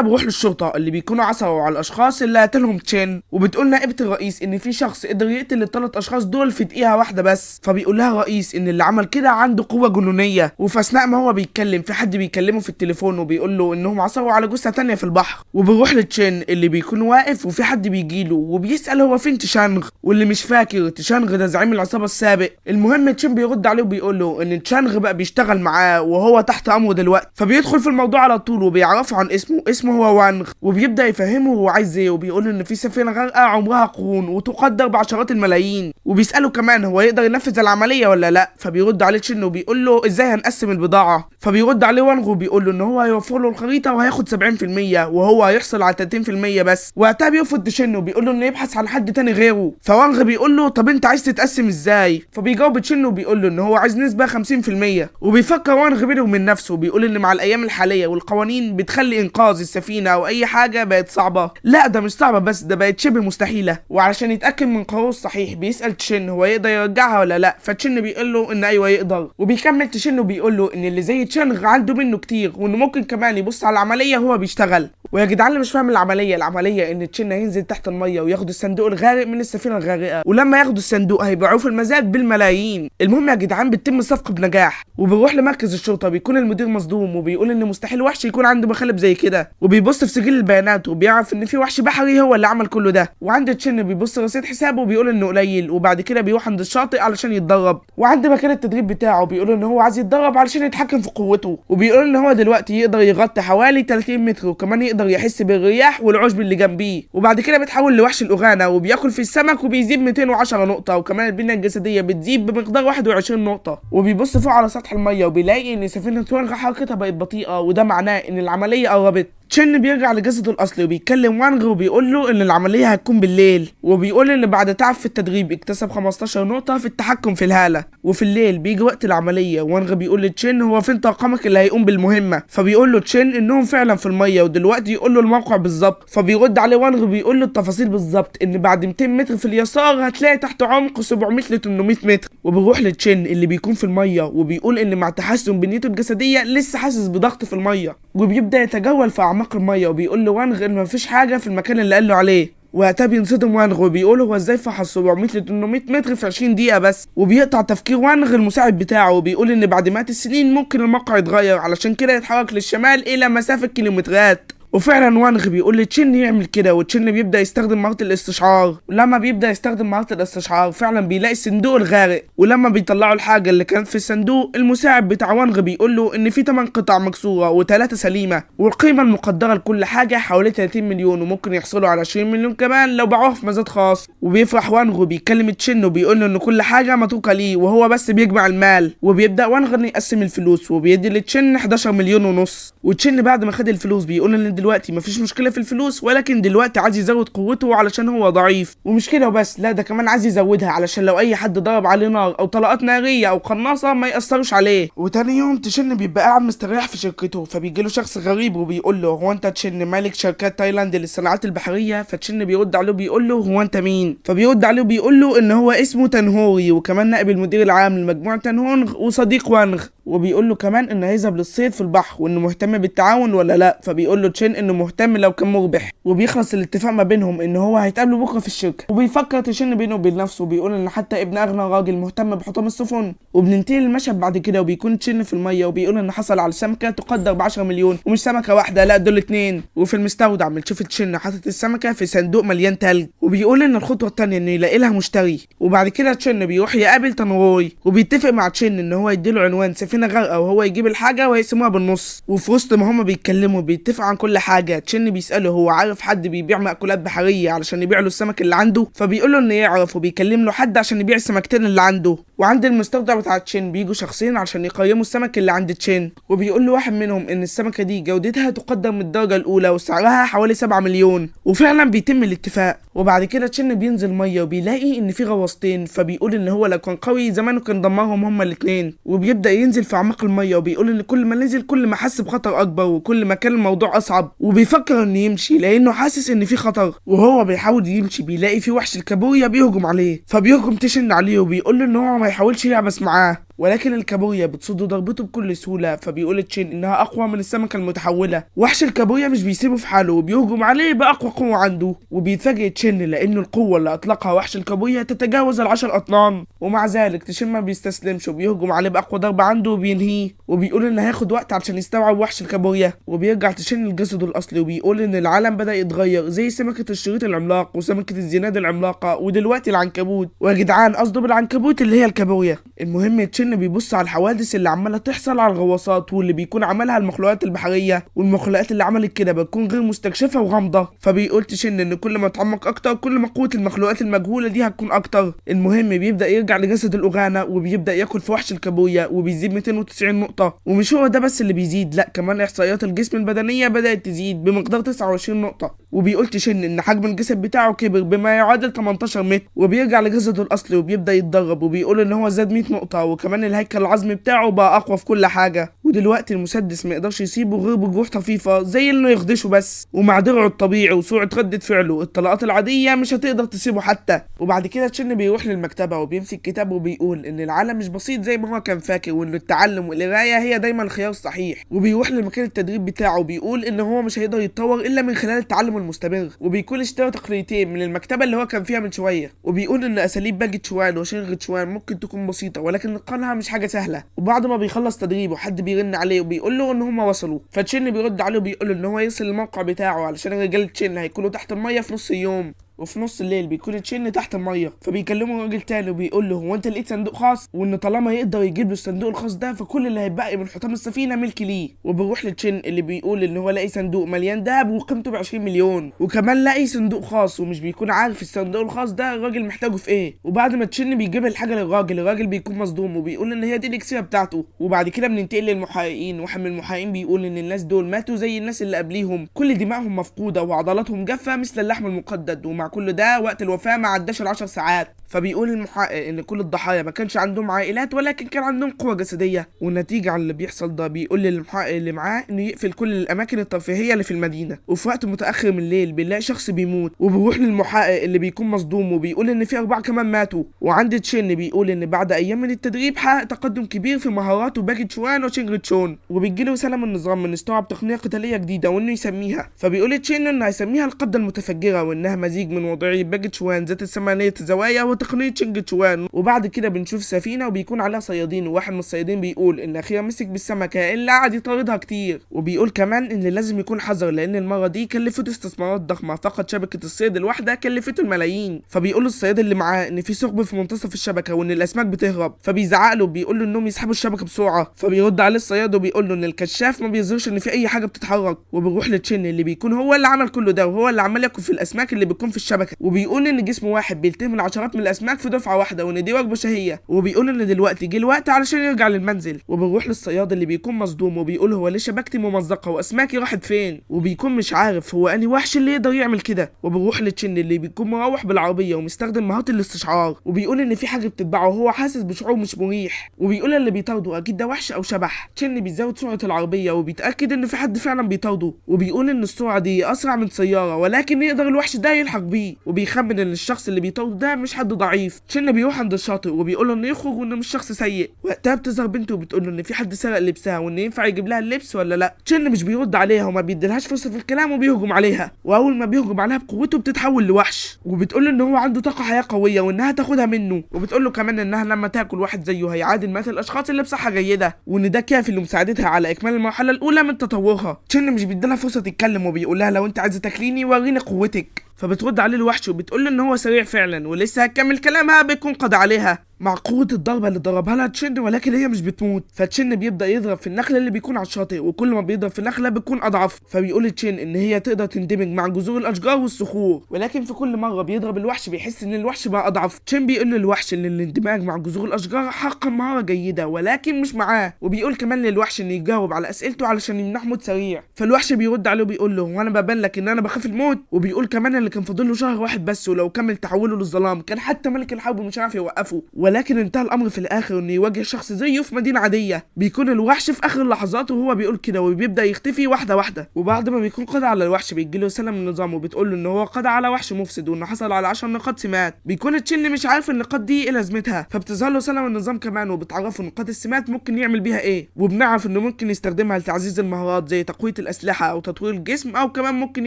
بيروح للشرطة اللي بيكونوا عثروا على الاشخاص اللي قتلهم تشن، وبتقول نائبه الرئيس ان في شخص قدر يقتل الثلاث اشخاص دول في دقيقة واحدة بس. فبيقول لها الرئيس ان اللي عمل كده عنده قوة جنونيه. وفي اثناء ما هو بيتكلم في حد بيكلمه في التليفون وبيقول له انهم عثروا على جثة ثانية في البحر. وبيروح لتشن اللي بيكون واقف وفي حد بيجيله وبيسال هو فين تشانغ، واللي مش فاكر تشانغ ده زعيم العصابة السابق. المهم تشن بيرد عليه وبيقول له ان تشانغ بقى بيشتغل معاه وهو تحت امره دلوقتي. فبيدخل في الموضوع على طول وبيعرفه عن اسمه، اسمه هو وانغ، وبيبدا يفهمه هو عايز ايه، وبيقول ان في سفينة غارقة عمرها قرون وتقدر بعشرات الملايين، وبيساله كمان هو يقدر ينفذ العملية ولا لا. فبيرد عليه تشن وبيقول له ازاي هنقسم البضاعة. فبيرد عليه وانغ وبيقول له ان هو هيوفر له الخريطة وهياخد 70% وهو هيحصل على 30% بس. وقتها بيرفض تشن وبيقول له انه يبحث عن حد تاني غيره. فوانغ بيقول له طب انت عايز تتقسم ازاي؟ فبيجاوب تشن وبيقول له ان هو عايز نسبه 50%. وبيفكر وانغ بينه وبين نفسه وبيقول ان مع الايام الحالية والقوانين بتخلي انقاذ السفينة او اي حاجة بقت صعبة، لا ده مش صعبة بس ده بقت شبه مستحيلة. وعلشان يتاكد من قراره الصحيح بيسال تشن هو يقدر يرجعها ولا لا، فتشن بيقول له ان ايوه يقدر. وبيكمل تشن وبيقول له ان اللي زي تشانغ عنده منه كتير، وانه ممكن كمان يبص على العملية وهو بيشتغل. ويا جدعان اللي مش فاهم العملية، العملية ان تشن هينزل تحت المية وياخد الصندوق الغارق من السفينة الغارقة، ولما ياخدوا الصندوق هيبيعوه في المزاد بالملايين. المهم يا جدعان بتتم الصفقة بنجاح، وبيروح لمركز الشرطة. بيكون المدير مصدوم وبيقول ان مستحيل وحش يكون عنده مخالب زي كده، وبيبص في سجل البيانات وبيعرف ان في وحش بحري هو اللي عمل كل ده. وعند تشن بيبص رصيد حسابه وبيقول انه قليل، وبعد كده بيروح عند الشاطئ علشان يتدرب. وعند مكان التدريب بتاعه بيقول ان هو عايز يتدرب علشان يتحكم في قوته، وبيقول ان هو دلوقتي يقدر يغطي حوالي 30 متر، وكمان يقدر يحس بالرياح والعشب اللي جنبيه. وبعد كده بيتحول لوحش الاوغانا وبياكل في السمك وبيزيد 210 نقطة، وكمان البنية الجسدية بتزيد بمقدار 21 نقطة. وبيبص فوق على سطح المية وبيلاقي ان سفينة وانغ حركتها بقت بطيئه، وده معناه ان العملية قربت. تشن بيرجع لجسده الاصلي وبيتكلم وانغ وبيقول له ان العملية هتكون بالليل، وبيقول ان بعد تعب في التدريب اكتسب 15 نقطة في التحكم في الهالة. وفي الليل بيجي وقت العملية، وانغ بيقول لتشن هو فين طاقمك اللي هيقوم بالمهمه؟ فبيقول له تشن انهم فعلا في المية ودلوقتي يقول له الموقع بالظبط. فبيرد عليه وانغ بيقول له التفاصيل بالظبط، ان بعد 200 متر في اليسار هتلاقي تحت عمق 700 ل 800 متر. وبيروح لتشن اللي بيكون في المية وبيقول ان مع تحسن بنيته الجسدية لسه حاسس بضغط في المية، وبيبدا يتجول في اعماق المية وبيقول له وانغ ان مفيش حاجة في المكان اللي قال له عليه. وقتها بينصدم وانغ وبيقول هو ازاي فحص 700 ل 800 متر في 20 دقيقة بس. وبيقطع تفكير وانغ المساعد بتاعه وبيقول ان بعد مئات السنين ممكن الموقع يتغير، علشان كده يتحرك للشمال الى مسافة كيلومترات. وفعلا وانغ بيقول لتشن يعمل كده، وتشن بيبدا يستخدم مهارة الاستشعار. ولما بيبدا يستخدم مهارة الاستشعار فعلا بيلاقي الصندوق الغارق، ولما بيطلعوا الحاجة اللي كانت في الصندوق المساعد بتاع وانغ بيقول له ان في 8 قطع مكسورة و3 سليمة، والقيمة المقدرة لكل حاجة حوالي 30 مليون، وممكن يحصلوا على 20 مليون كمان لو باعوها في مزاد خاص. وبيفرح وانغ وبيكلم تشن وبيقول له ان كل حاجة متروكة ليه وهو بس بيجمع المال. وبيبدا وانغ انه يقسم الفلوس وبيدي لتشن 11 مليون ونص. وتشن بعد ما خد الفلوس بيقول ان دلوقتي مفيش مشكلة في الفلوس، ولكن دلوقتي عايز يزود قوته علشان هو ضعيف. ومش كده وبس، لا ده كمان عايز يزودها علشان لو اي حد ضرب عليه نار او طلقات نارية او قناصه ما ياثروش عليه. وتاني يوم تشن بيبقى قاعد مستريح في شركته، فبيجي له شخص غريب وبيقول له هو انت تشن مالك شركات تايلاند للصناعات البحرية؟ فتشن بيرد عليه بيقول له هو انت مين؟ فبيرد عليه بيقول له ان هو اسمه تنهوري وكمان نائب المدير العام لمجموعة تنهونغ وصديق وانغ، وبيقول له كمان انه هيذهب للصيد في البحر وانه مهتم بالتعاون ولا لا. فبيقول له تشين انه مهتم لو كان مربح، وبيخلص الاتفاق ما بينهم ان هو هيتقابلوا بكره في الشركة. وبيفكر تشين بينه وبين نفسه وبيقول ان حتى ابن اغنى راجل مهتم بحطام السفن. وبننتهي المشهد بعد كده وبيكون تشين في المية وبيقول ان حصل على سمكة تقدر ب 10 مليون، ومش سمكة واحدة لا دول اتنين. وفي المستودع بنشوف تشين حاطط السمكة في صندوق مليان تلج، وبيقول ان الخطوة الثانية انه يلاقي لها مشتري. وبعد كده تشين بيروح يقابل تنروي، وبيتفق مع تشين ان هو يديله عنوان سفينة غارقة وهو يجيب الحاجة وهيقسموها بالنص. وفي وسط ما هما بيتكلموا بيتفقوا عن كل حاجة، تشين بيساله هو عارف حد بيبيع مأكولات بحرية علشان يبيع له السمك اللي عنده؟ فبيقول له انه يعرف، وبيكلم له حد عشان يبيع السمكتين اللي عنده. وعند المستودع بتاع تشين بيجوا شخصين عشان يقيموا السمك اللي عند تشين، وبيقول له واحد منهم ان السمكة دي جودتها تقدر من الدرجة الاولى وسعرها حوالي 7 مليون، وفعلا بيتم الاتفاق. وبعد كده تشين بينزل مية وبيلاقي ان في غواصتين، فبيقول ان هو لو كان قوي زمانه كان دمرهم هما الاثنين. وبيبدا ينزل في اعماق المية وبيقول ان كل ما نزل كل ما حس بخطر اكبر وكل ما كان الموضوع اصعب، وبيفكر انه يمشي لانه حاسس ان في خطر. وهو بيحاول يمشي بيلاقي في وحش الكابوريا بيهجم عليه، فبيهجم تشن عليه وبيقول له ان هو ما يحاولش يعبس معاه، ولكن الكابوريا بتصد ضربته بكل سهولة. فبيقول تشين انها اقوى من السمكة المتحوله. وحش الكابوريا مش بيسيبه في حاله وبيهجم عليه باقوى قوة عنده، وبيتفاجئ تشين لانه القوة اللي اطلقها وحش الكابوريا تتجاوز ال10 اطنان. ومع ذلك تشين ما بيستسلمش وبيهجم عليه باقوى ضربه عنده وبينهيه، وبيقول ان هياخد وقت عشان يستوعب وحش الكابوريا. وبيرجع تشين لجسده الاصلي وبيقول ان العالم بدا يتغير زي سمكة الشريط العملاق وسمكه الزناد العملاقة ودلوقتي العنكبوت. ويا جدعان قصده بالعنكبوت اللي هي الكابوريا. المهم تشين بيبص على الحوادث اللي عماله تحصل على الغواصات واللي بيكون عملها المخلوقات البحرية، والمخلوقات اللي عملت كده بتكون غير مستكشفه وغامضه. فبيقول تشين ان كل ما تعمق اكتر كل ما قوة المخلوقات المجهولة دي هتكون اكتر. المهم بيبدا يرجع لجسد الاوغانا وبيبدا ياكل في وحش الكابوريا وبيزيد 290 نقطة. ومش هو ده بس اللي بيزيد، لا كمان احصائيات الجسم البدنية بدات تزيد بمقدار 29 نقطة. وبيقول تشين ان حجم الجسم بتاعه كبر بما يعادل 18 متر. وبيرجع لجسده الاصلي وبيبدا يتدرب وبيقول ان هو زاد 100 نقطة، وكمان الهيكل العظمي بتاعه بقى اقوى في كل حاجة. ودلوقتي المسدس ما يقدرش يسيبه غير بجروح طفيفة زي انه يخدشه بس، ومع درعه الطبيعي وسرعة رده فعله الطلقات العادية مش هتقدر تسيبه حتى. وبعد كده تشن بيروح للمكتبه وبيمسك كتاب وبيقول ان العالم مش بسيط زي ما هو كان فاكر، وان التعلم والقرايه هي دايما الخيار الصحيح. وبيروح لمكان التدريب بتاعه وبيقول ان هو مش هيقدر يتطور الا من خلال التعلم المستمر. وبيكون اشترى تقنيتين من المكتبة اللي هو كان فيها من شوية، وبيقول ان اساليب باجي تشوان وشينغ تشوان ممكن تكون بسيطة ولكن اتقانها مش حاجة سهلة. وبعد ما بيخلص تدريبه حد بيرن عليه وبيقول له ان هما وصلوا، فتشن بيرد عليه وبيقول له ان هو يصل الموقع بتاعه علشان رجال تشن هيكونوا تحت المية في نص اليوم. وفي نص الليل بيكون تشين تحت المية، فبيكلمه راجل تاني وبيقول له هو انت لقيت صندوق خاص؟ وان طالما يقدر يجيب له الصندوق الخاص ده فكل اللي هيتبقى من حطام السفينة ملك ليه. وبيروح لتشين اللي بيقول ان هو لاقي صندوق مليان دهب وقيمته ب 20 مليون، وكمان لاقي صندوق خاص ومش بيكون عارف الصندوق الخاص ده الراجل محتاجه في ايه. وبعد ما تشين بيجيب الحاجة للراجل، الراجل بيكون مصدوم وبيقول ان هي دي الاكسيره بتاعته. وبعد كده بننتقل للمحققين، واحد من المحققين بيقول ان الناس دول ماتوا زي الناس اللي قبليهم، كل دمائهم مفقودة وعضلاتهم جافة مثل اللحم المقدد، ومع كل ده وقت الوفاة ما عداش ال10 ساعات. فبيقول المحقق ان كل الضحايا ما كانش عندهم عائلات ولكن كان عندهم قوة جسدية. والنتيجة على اللي بيحصل ده بيقول للمحقق اللي معاه انه يقفل كل الاماكن الترفيهية اللي في المدينة. وفي وقت متأخر من الليل بنلاقي شخص بيموت، وبيروح للمحقق اللي بيكون مصدوم وبيقول ان في 4 كمان ماتوا. وعند تشين بيقول ان بعد ايام من التدريب حقق تقدم كبير في مهاراته باجي تشوان وشينغ تشون. وبيجيله رسالة من النظام ان استوعب تقنية قتالية جديدة وانه يسميها، فبيقول تشين انه هيسميها القبضة المتفجرة، وانها مزيج من وضعية باجي تشوان ذات ال8 زوايا وتقنية شينج تشوان. وبعد كده بنشوف سفينة وبيكون عليها صيادين، وواحد من الصيادين بيقول ان اخيرا مسك بالسمكة اللي قعد يطاردها كتير، وبيقول كمان ان لازم يكون حذر لان المرة دي كلفته استثمارات ضخمة، فقط شبكة الصيد الواحدة كلفته الملايين. فبيقول الصياد اللي معاه ان في ثقب في منتصف الشبكة وان الاسماك بتهرب، فبيزعق له وبيقول له انهم يسحبوا الشبكة بسرعة. فبيرد عليه الصياد وبيقول له ان الكشاف ما بيظهرش ان في اي حاجة بتتحرك. وبيروح لتشين اللي بيكون هو اللي عمل كل ده وهو اللي عمال ياكل في الاسماك اللي بتكون في الشبكة. وبيقول ان جسم واحد بيلتهم العشرات من الاسماك في دفعه واحدة، وان دي وجبة شهية. وبيقول ان دلوقتي جه الوقت علشان يرجع للمنزل. وبنروح للصياد اللي بيكون مصدوم وبيقول هو ليه شبكتي ممزقه واسماكي راحت فين، وبيكون مش عارف هو اني وحش اللي يقدر يعمل كده. وبنروح لتشن اللي بيكون مروح بالعربية ومستخدم مهارة الاستشعار، وبيقول ان في حاجة بتتبعه وهو حاسس بشعور مش مريح، وبيقول اللي بيطارده اكيد ده وحش او شبح. تشن بيزود سرعة العربية وبيتاكد ان في حد فعلا بيطارده، وبيقول ان السرعة دي اسرع من سيارة ولكن يقدر الوحش ده يلحق بيه، وبيخمن ان الشخص اللي بيطارده ده مش حد ضعيف. تشن بيروح عند الشاطئ وبيقول له انه يخرج وانه مش شخص سيء. وقتها بتظهر بنته وبتقول له ان في حد سرق لبسها وان ينفع يجيب لها اللبس ولا لا. تشن مش بيرد عليها وما بيديلهاش فرصة في الكلام وبيهجم عليها، واول ما بيهجم عليها بقوته بتتحول لوحش، وبتقول له ان هو عنده طاقة حياة قوية وانها تاخدها منه، وبتقول له كمان انها لما تاكل واحد زيه هيعادل مئات الاشخاص اللي بصحة جيدة، وان ده كافي لمساعدتها على اكمال المرحلة الاولى من تطورها. تشن مش بيديلها فرصة تتكلم وبيقول لها لو انت عايزه تاكليني وريني قوتك. فبترد عليه الوحش وبتقول له ان هو سريع فعلا، ولسه هتكمل كلامها بيكون قضى عليها مع قوة الضربة اللي ضربها لها تشن، ولكن هي مش بتموت. فتشن بيبدأ يضرب في النخلة اللي بيكون على الشاطئ، وكل ما بيضرب في النخلة بتكون أضعف. فبيقول تشن إن هي تقدر تندمج مع جذور الأشجار والصخور، ولكن في كل مرة بيضرب الوحش بيحس إن الوحش بقى أضعف. تشن بيقول للوحش إن الاندماج مع جذور الأشجار حقا مهارة جيدة ولكن مش معاه، وبيقول كمان للوحش إنه يجاوب على أسئلته علشان يمنحه موت سريع. فالوحش بيرد عليه وبيقول له وأنا ببان لك إن أنا بخاف الموت، وبيقول كمان اللي كان فاضل له شهر واحد بس، ولو كمل تحوله للظلام كان حتى ملك الحرب مش عارف يوقفه. ولكن انتهى الامر في الاخر انه يواجه شخص زيه في مدينة عادية. بيكون الوحش في اخر اللحظات وهو بيقول كده، وبيبدا يختفي واحدة واحدة. وبعد ما بيكون قضى على الوحش بيجي له رسالة من النظام وبتقول له ان هو قضى على وحش مفسد وانه حصل على 10 نقاط سمات. بيكون تشن مش عارف النقاط دي ايه لازمتها، فبتظهر له رسالة من النظام كمان وبتعرفه نقاط السمات ممكن يعمل بيها ايه، وبنعرف انه ممكن يستخدمها لتعزيز المهارات زي تقوية الاسلحة او تطوير الجسم، او كمان ممكن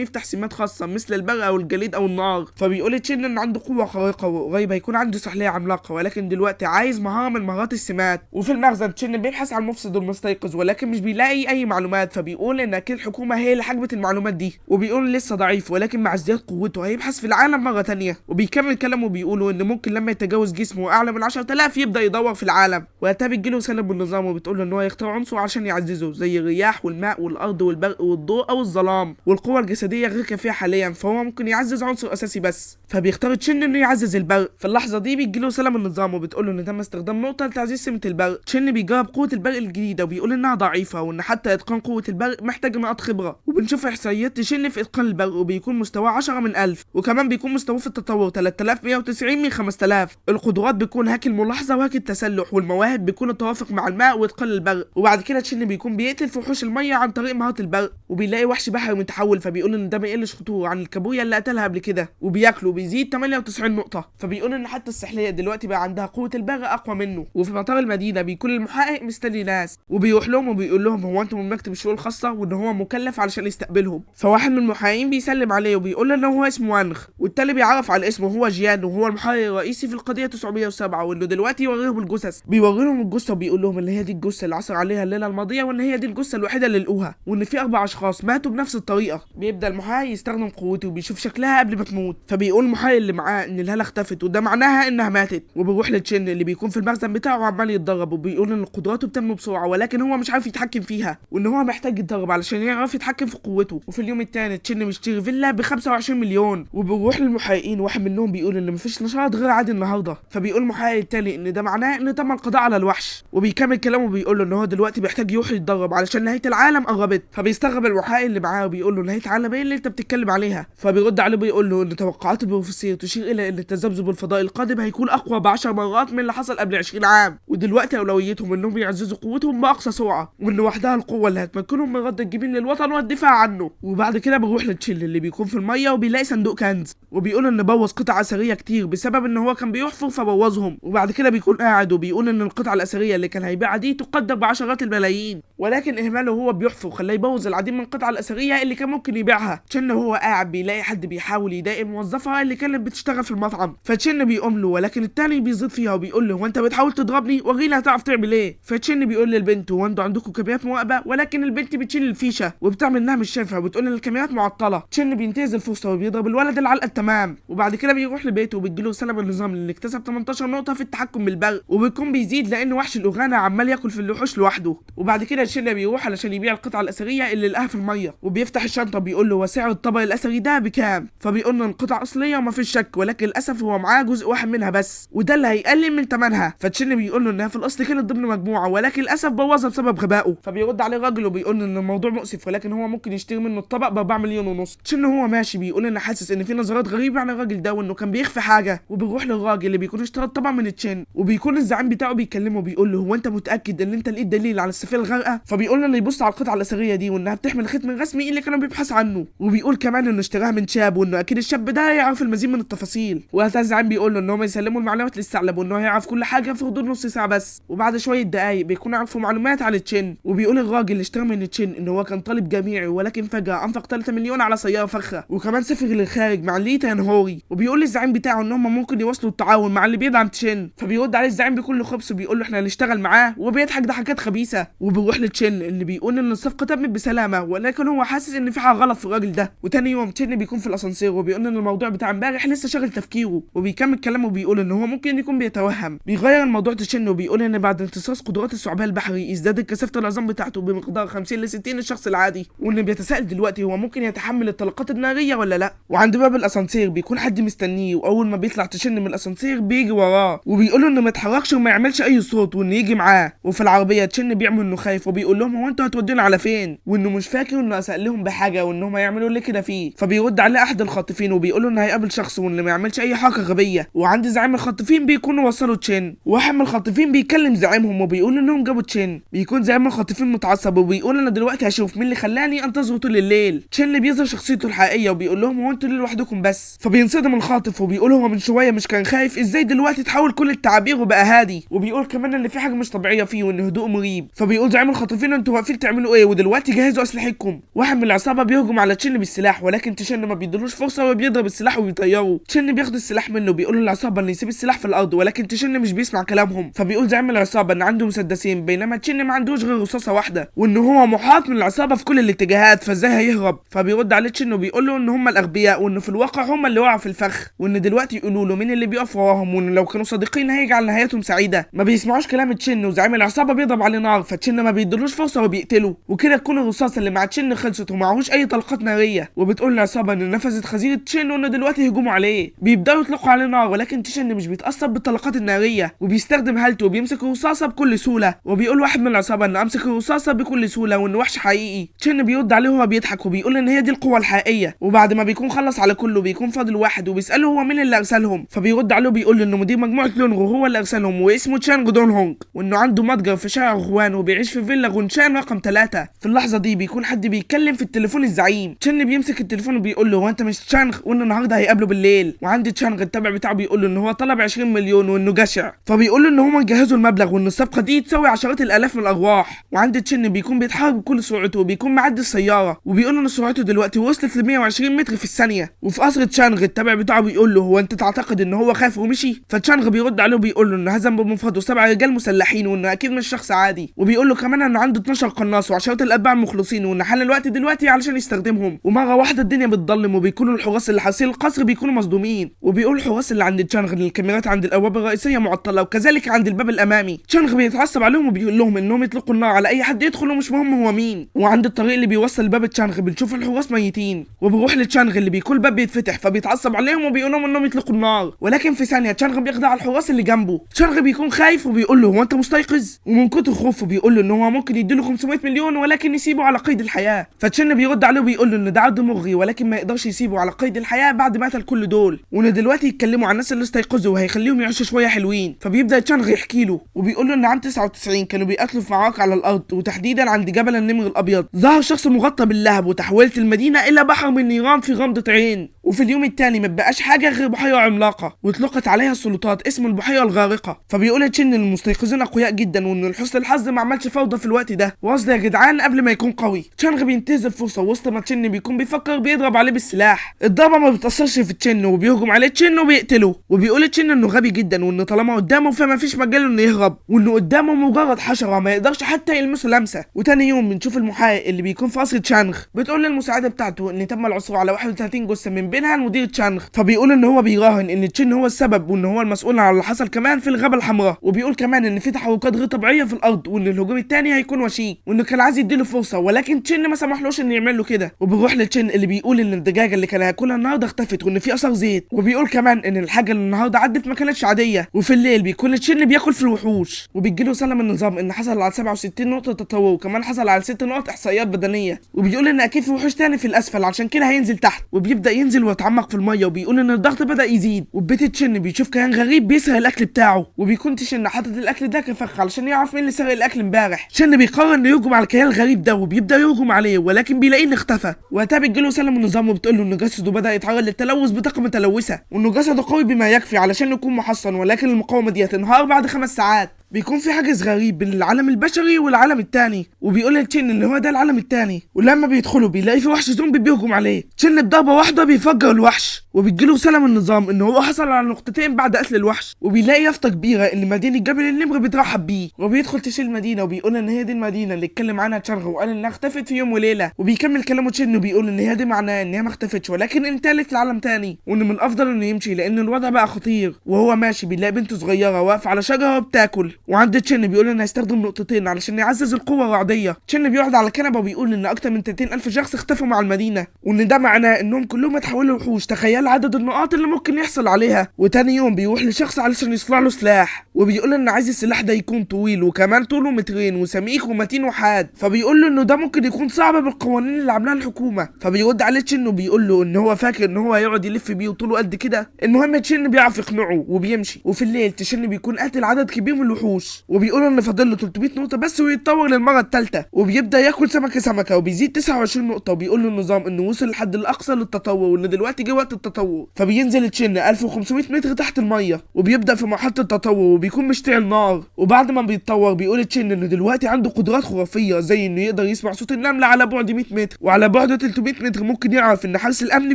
يفتح سمات خاصة مثل البرق او الجليد او النار. فبيقول تشن ان عنده قوة خارقة وقريب هيكون عنده سحليه عملاقة، ولكن دلوقتي عايز مهارة من مهارات السمات. وفي المخزن تشن بيبحث عن المفسد المستيقظ ولكن مش بيلاقي اي معلومات، فبيقول ان اكيد الحكومة هي اللي حجبت المعلومات دي، وبيقول لسه ضعيف ولكن مع ازدياد قوته هيبحث في العالم مرة تانية. وبيكمل كلامه وبيقولوا ان ممكن لما يتجاوز جسمه اعلى من 10000 يبدا يدور في العالم. وقتها بتجيله رسالة من النظام وبتقول له ان هو يختار عنصر عشان يعززه زي الرياح والماء والارض والبرق والضوء او الظلام، والقوه الجسدية غير كافيه حاليا فهو ممكن يعزز عنصر اساسي بس. فبيختار تشن انه يعزز البرق. في اللحظة دي بيجيله رسالة من النظام وبتقول له ان تم استخدام نقطة لتعزيز سمه البرق. تشن بيجرب قوة البرق الجديدة وبيقول انها ضعيفة وان حتى اتقان قوة البرق محتاج نقاط خبره. وبنشوف احصائيات تشن في اتقان البرق وبيكون مستواه 10 من 1000، وكمان بيكون مستواه في التطور 3190 من 5000. القدرات بيكون هاك الملاحظة وهاك التسلح، والمواهب بيكون التوافق مع الماء واتقان البرق. وبعد كده تشن بيكون بيقتل في وحوش المية عن طريق مهارة البرق، وبيلاقي وحش بحري متحول فبيقول ان ده ما يقلش خطورة عن الكابويا اللي قتلها قبل كده، وبياكله بيزيد 98 نقطة. فبيقول ان حتى السحليه دلوقتي بقى عندها قوة البرق اقوى منه. وفي مطار المدينة بيكون المحقق مستني ناس، وبيروح لهم وبيقول لهم هو انتم من مكتب الشؤون الخاصة وان هو مكلف علشان يستقبلهم. فواحد من المحققين بيسلم عليه وبيقول له ان هو اسمه وانغ، والتاني بيعرف على اسمه هو جيان وهو المحقق الرئيسي في القضية 907، وانه دلوقتي يوريهم الجثث. بيوري لهم الجثة وبيقول لهم ان هي دي الجثة اللي عثر عليها الليلة الماضية، وان هي دي الجثة الوحيدة اللي لقوها، وان في 4 اشخاص ماتوا بنفس الطريقة. بيبدا المحقق يستخدم قوته وبيشوف شكلها قبل ما تموت، فبيقول المحقق اللي معاه ان الهالة اختفت وده معناها انها ماتت. وبيروح لتشن اللي بيكون في المخزن بتاعه وعمال يتدرب، وبيقول ان قدراته بتنمو بسرعة ولكن هو مش عارف يتحكم فيها، وان هو محتاج يتدرب علشان يعرف يتحكم في قوته. وفي اليوم الثاني تشن بيشتري فيلا ب 25 مليون، وبيروح للمحققين واحد منهم بيقول ان مفيش نشاط غير عادي النهارده. فبيقول المحقق التاني ان ده معناه ان تم القضاء على الوحش، وبيكمل كلامه وبيقول له ان هو دلوقتي محتاج يروح يتدرب علشان نهاية العالم قربت. فبيستغرب المحقق اللي معاه وبيقول له نهاية العالم ايه اللي انت بتتكلم عليها؟ فبيرد عليه بيقول له ان توقعات البروفيسور تشير الى ان التذبذب الفضائي القادم هيكون اقوى ب 10 مرات من اللي حصل قبل 20 عام، ودلوقتي اولويتهم انهم يعززوا قوتهم باقصى سرعة، وان وحدها القوة اللي هتمكنهم من رد الجميل للوطن والدفاع عنه. وبعد كده بنروح لتشيل اللي بيكون في المية وبيلاقي صندوق كنز، وبيقول ان بوظ قطع اثرية كتير بسبب ان هو كان بيحفر فبوظهم. وبعد كده بيكون قاعد وبيقول ان القطعة الاثرية اللي كان هيبيعها دي تقدر بعشرات الملايين، ولكن اهماله هو بيحفر خلاه يبوظ العديد من القطع الاثرية اللي كان ممكن يبيعها. تشن وهو قاعد بيلاقي حد بيحاول يضايق الموظفة اللي كانت بتشتغل في المطعم، فتشن بيقوم له ولكن التاني بيزيد في فيها وبيقول له هو انت بتحاول تضربني؟ وريني هتعرف تعمل ايه. فتشن بيقول للبنت هو انتوا عندكم كاميرات مراقبة؟ ولكن البنت بتشيل الفيشه وبتعمل انها مش شايفه وبتقول ان الكاميرات معطلة. تشن بينتهز الفرصة وبيضرب الولد العلقة التمام، وبعد كده بيروح لبيته وبتجيله رسالة من النظام اللي اكتسب 18 نقطة في التحكم بالبرق، وبيكون بيزيد لان وحش الاوغانا عمال ياكل في الوحوش لوحده. وبعد كده تشن بيروح علشان يبيع القطعة الاثرية اللي لقاها في المية، وبيفتح الشنطة بيقول له هو سعر الطبق الاثري ده بكام؟ فبيقول له القطعة اصلية وما فيش شك، ولكن للاسف هو معاه جزء واحد منها بس، وده اللي هيقلل من ثمنها. فتشن بيقول له انها في الاصل كانت ضمن مجموعة، ولكن للاسف بوظها بسبب غبائه. فبيرد عليه الراجل وبيقول له ان الموضوع مؤسف، ولكن هو ممكن يشتري منه الطبق ب 4 مليون ونص. تشن هو ماشي بيقول ان حاسس ان في نظرات غريبة عن الراجل ده وانه كان بيخفي حاجة، وبيروح للراجل اللي بيكون اشترى الطبق من تشن، وبيكون الزعيم بتاعه بيكلمه بيقول له هو انت متاكد ان انت لقيت دليل على السفينة الغارقة؟ فبيقول له انه يبص على القطعة الاثرية دي وانها بتحمل الختم الرسمي اللي كانوا بيبحثوا عنه، وبيقول كمان انه اشتراها من شاب وانه اكيد الشاب ده يعرف المزيد من التفاصيل. وقتها الزعيم بيقول له ان هم يسلموا المعلومات للثعلب وانه هيعرف كل حاجة في غضون نص ساعة بس. وبعد شوية دقايق بيكون عرفوا معلومات على تشين، وبيقول الراجل اللي اشترى من تشين ان هو كان طالب جامعي، ولكن فجاة انفق 3 مليون على سيارة فخره، وكمان سافر للخارج مع لي تانهوري. وبيقول للزعيم بتاعه ان هم ممكن يواصلوا التعاون مع اللي بيدعم تشين. فبيرد عليه الزعيم بكل خبث وبيقول له احنا هنشتغل معاه، وبيضحك ضحكات خبيثة. وبيروح لتشين اللي بيقول ان الصفقة تمت بسلامه، ولكن هو حاسس ان في حاجة غلط في الراجل ده. وتاني يوم تشين بيكون في الاسانسير وبيقول ان الموضوع بتاع امبارح لسه شاغل تفكيره، وبيكمل كلامه وبيقول ان هو ممكن يكون بيتوهم. بيغير الموضوع تشين وبيقول ان بعد امتصاص قدرات الثعبان البحري ازدادت كثافة العظام بتاعته بمقدار 50 ل 60 الشخص العادي، وان بيتساءل دلوقتي هو ممكن يتحمل الطلقات النارية ولا لا. وعند باب الاسانسير بيكون حد مستنيه، واول ما بيطلع تشن من الاسانسير بيجي وراه وبيقول له انه ما يتحركش وما يعملش اي صوت وانه يجي معاه. وفي العربية تشن بيعمل انه خايف وبيقول لهم هو انتوا هتودونا على فين، وانه مش فاكر انه اسال لهم بحاجة وانهم هيعملوا ليه كده فيه. فبيرد عليه احد الخاطفين وبيقول له انه هيقابل شخص وانه ما يعملش اي حركة غبية. وعند زعيم الخاطفين بيكونوا وصلوا تشن، واحد من الخاطفين بيكلم زعيمهم وبيقول انهم جابوا تشن. بيكون زعيم الخاطفين متعصب وبيقول انا دلوقتي هشوف مين اللي خلاني انتظره طول الليل. تشن بيظهر شخصيته الحقيقية وبيقول لهم هو انتوا ليه لوحدكم بس؟ فبينصدم الخاطف وبيقول هو من شوية مش كان خايف، ازاي دلوقتي تحول كل التعابير وبقى هادي؟ وبيقول كمان ان في حاجة مش طبيعية فيه وان هدوءه مريب. فبيقول زعيم الخاطفين انتوا واقفين تعملوا ايه ودلوقتي جهزوا اسلحتكم. واحد من العصابة بيهجم على تشن بالسلاح، ولكن تشن ما بيدلوش فرصة وبيضرب السلاح وبيطيره. تشن بياخد السلاح منه بيقول للعصابه انه يسيب السلاح في الارض، ولكن تشن مش بيسمع كلامهم. فبيقول زعيم العصابة ان عنده مسدسين بينما تشن ما عندوش غير رصاصة واحدة، وان هو محاط من العصابة في كل الاتجاهات فازاي هيهرب؟ فبيرد عليه تشن وبيقول له ان هم الاغبياء وان في الواقع هم اللي وقعوا في الفخ، وان دلوقتي يقولوا له مين اللي بيقف وراهم، وان لو كانوا صادقين هيجعل نهايتهم سعيدة. ما بيسمعوش كلام تشن وزعيم العصابة بيضرب عليه نار، فتشن ما بيدلوش فرصة وبيقتله. وكده تكون الرصاصة اللي مع تشن خلصت ومعهوش اي طلقات نارية. وبتقول العصابة ان نفذت خزينة تشن وان دلوقتي هجوموا عليه. بيبداوا يطلقوا عليه نار، ولكن تشن مش بيتاثر بالطلقات النارية وبيستخدم هالته وبيمسك الرصاصة بكل سهولة. وبيقول واحد من العصابة ان امسك الرصاصة بكل سهولة وانه وحش حقيقي. تشن بيرد عليه وهو بيضحك وبيقول ان هي دي القوة الحقيقية. وبعد ما بيكون خلص على كله بيكون فاضل واحد وبيساله هو مين اللي ارسلهم. فبيرد عليه وبيقول انه مدير مجموعة لونغو هو اللي ارسلهم واسمه تشانغ دون هونغ، وانه عنده متجر في شارع غوان وبيعيش في فيلا غونشان رقم 3. في اللحظة دي بيكون حد بيتكلم في التليفون الزعيم. تشن بيمسك التليفون وبيقول له هو انت مش تشانغ، وانه النهارده هيقابله بالليل. وعند تشانغ التابع بتاعه بيقول له ان هو طلب 20 مليون وانه جشع، فبيقول له ان هم يجهزوا المبلغ وان الصفقة دي تساوي عشرات الالاف من الارواح. وعند تشن بيكون بيتحرك بكل سرعته وبيكون معدي السيارة، وبيقول ان سرعته دلوقتي وصلت ل 120 متر في الثانية. وفي قصر تشانغ التابع بتاعه بيقول له هو انت تعتقد ان هو خاف ومشي؟ فتشانغ بيرد عليه وبيقول له انه هزم بمفرده 7 رجال مسلحين وانه اكيد مش شخص عادي، وبيقول له كمان انه عنده 12 قناص وعشرات الاتباع المخلصين وان حان الوقت دلوقتي علشان يستخدمهم. ومرة واحدة الدنيا بتضلم وبيكونوا الحراس اللي حاصرين القصر بيكونوا مصدومين. وبيقول الحراس اللي عند تشانغ ان الكاميرات عند الابواب الرئيسية معطلة وكذلك عند الباب الامامي. تشانغ بيتعصب عليهم وبيقول لهم انهم يطلقوا النار على اي حد يدخل ومش مهم هو مين. وعند الطريق اللي بيوصل لباب تشانغ بنشوف الحراس ميتين. وبيروح لتشانغ اللي بيكون الباب بيتفتح فبيتعصب عليهم وبيقول لهم انهم يطلقوا النار، ولكن في ثانية تشانغ بيخدع الحراس اللي جنبه. تشانغ بيكون خايف وبيقول له هو انت مستيقظ؟ ومن كتر خوفه بيقول له ان هو ممكن يديله 500 مليون ولكن يسيبه على قيد الحياة. فتشن بيرد عليه وبيقول له ان ده عرض مغري ولكن ما يقدرش يسيبه على قيد الحياة بعد ما قتل كل دول، وان دلوقتي يتكلموا عن الناس اللي استيقظوا وهيخليهم يعيشوا شوية حلوين. فبيبدا تشانغ يحكي له وبيقول له ان عام 99 كانوا بيقاتلوا في معركة على الارض وتحديدا عند جبل النمر الابيض. ظهر شخص مغطى باللهب وتحولت المدينة الى بحر من نيران في غمضه عين. وفي اليوم الثاني ما بقاش حاجة غير بحيرة عملاقة واطلقت عليها السلطات اسم البحيرة الغارقة. فبيقول تشن ان المستيقظين اقوياء جدا وان لحسن الحظ ما عملش فوضى في الوقت ده، وقصدي يا جدعان قبل ما يكون قوي. تشانغ بينتهز الفرصة وسط ما تشن بيكون بيفكر بيضرب عليه بالسلاح. الضربة ما بتاثرش في تشن وبيهجم عليه تشن وبيقتله. وبيقول تشن انه غبي جدا وانه طالما قدامه فما فيش مجال انه يهرب، وانه قدامه مجرد حشرة ما يقدرش حتى يلمسه لمسه. وتاني يوم بنشوف المحقق اللي بيكون في قصر تشانغ بتقول للمساعدة بتاعته ان تم العثور على 31 جثة من بينها المدير تشانغ. فبيقول ان هو بيراهن ان تشن هو السبب وان هو المسؤول عن اللي حصل كمان في الغابة الحمراء. وبيقول كمان ان في تحركات غير طبيعية في الارض وان الهجوم الثاني هيكون وشيك، وانه كان عايز يديله فرصة ولكن تشن ما سمحلوش انه يعمل له كده. وبيروح لتشن اللي بيقول ان الدجاجة اللي كان هياكلها النهارده اختفت وان في اثر زيت، وبيقول كمان ان الحاجة اللي النهارده عدت ما كانتش عادية. وفي الليل بيكون تشن بياكل في الوحوش، وبيجيله رسالة من النظام ان حصل على 67 نقطة تطور وكمان حصل على 6 نقط احصائيات بدنية، وبيقول ان اكيد في وحوش تاني في الاسفل عشان كده هينزل تحت. وبيبدا ينزل ويتعمق في المية وبيقول ان الضغط بدا يزيد. وبيت تشن بيشوف كيان غريب بيسرق الاكل بتاعه، وبيكون تشن حاطط الاكل ده كفخ علشان يعرف مين اللي سرق الاكل امبارح. تشن بيقرر انه يهجم على الكيان الغريب ده وبيبدا يهجم عليه ولكن بيلاقيه انه اختفى. وقتها بتجيله رسالة من النظام وبتقول له ان جسده بدا يتعرض للتلوث بطاقة متلوثه، وانه جسده قوي بما يكفي علشان يكون محصن، ولكن المقاومة دي هتنهار بعد 5 ساعات. بيكون في حاجز غريب بين العالم البشري والعالم التاني، وبيقول لتشن ان هو ده العالم التاني. ولما بيدخلوا بيلاقي في وحش زومبي بيهجم عليه. تشن بضربه واحدة بيفجر الوحش، وبيجيله رسالة من النظام ان هو حصل على نقطتين بعد قتل الوحش. وبيلاقي يافطة كبيرة ان مدينة جبل النمر بترحب بيه. وبيدخل تشن المدينة وبيقول ان هي دي المدينة اللي اتكلم عنها تشانغ وقال انها اختفت في يوم وليلة. وبيكمل كلامه تشن وبيقول ان هي دي معناه ان هي ما اختفتش ولكن انتقلت لعالم تاني، وان من الافضل انه يمشي لان الوضع بقى خطير. وهو ماشي بيلاقي بنت صغيرة واقفة على شجرة وبتاكل. وعند تشن بيقول انه هيستخدم نقطتين علشان يعزز القوة الرعديه. تشن بيقعد على الكنبة وبيقول ان اكتر من 30,000 شخص اختفوا مع المدينة، وان ده معناه انهم كلهم اتحولوا لوحوش. تخيل عدد النقاط اللي ممكن يحصل عليها. وتاني يوم بيروح لشخص علشان يصنع له سلاح، وبيقول ان عايز السلاح ده يكون طويل وكمان طوله 2 متر وسميك ومتين وحاد. فبيقول له انه ده ممكن يكون صعب بالقوانين اللي عاملاها الحكومة. فبيرد عليه تشن وبيقول له ان هو فاكر ان هو هيقعد يلف بيه وطوله قد كده. المهم تشن بيعرف يقنعه وبيمشي. وفي الليل تشن بيكون قاتل عدد كبير من الوحوش، وبيقول ان فاضل له 300 نقطة بس ويتطور للمرة الثالثة. وبيبدا ياكل سمكة سمكة وبيزيد 29 نقطة، وبيقول له النظام انه وصل للحد الاقصى للتطور وان دلوقتي جه وقت التطور. فبينزل تشن 1500 متر تحت المية وبيبدا في مرحلة التطور وبيكون مشتعل نار. وبعد ما بيتطور بيقول تشن انه دلوقتي عنده قدرات خرافية، زي انه يقدر يسمع صوت النملة على بعد 100 متر، وعلى بعد 300 متر ممكن يعرف ان حارس الامن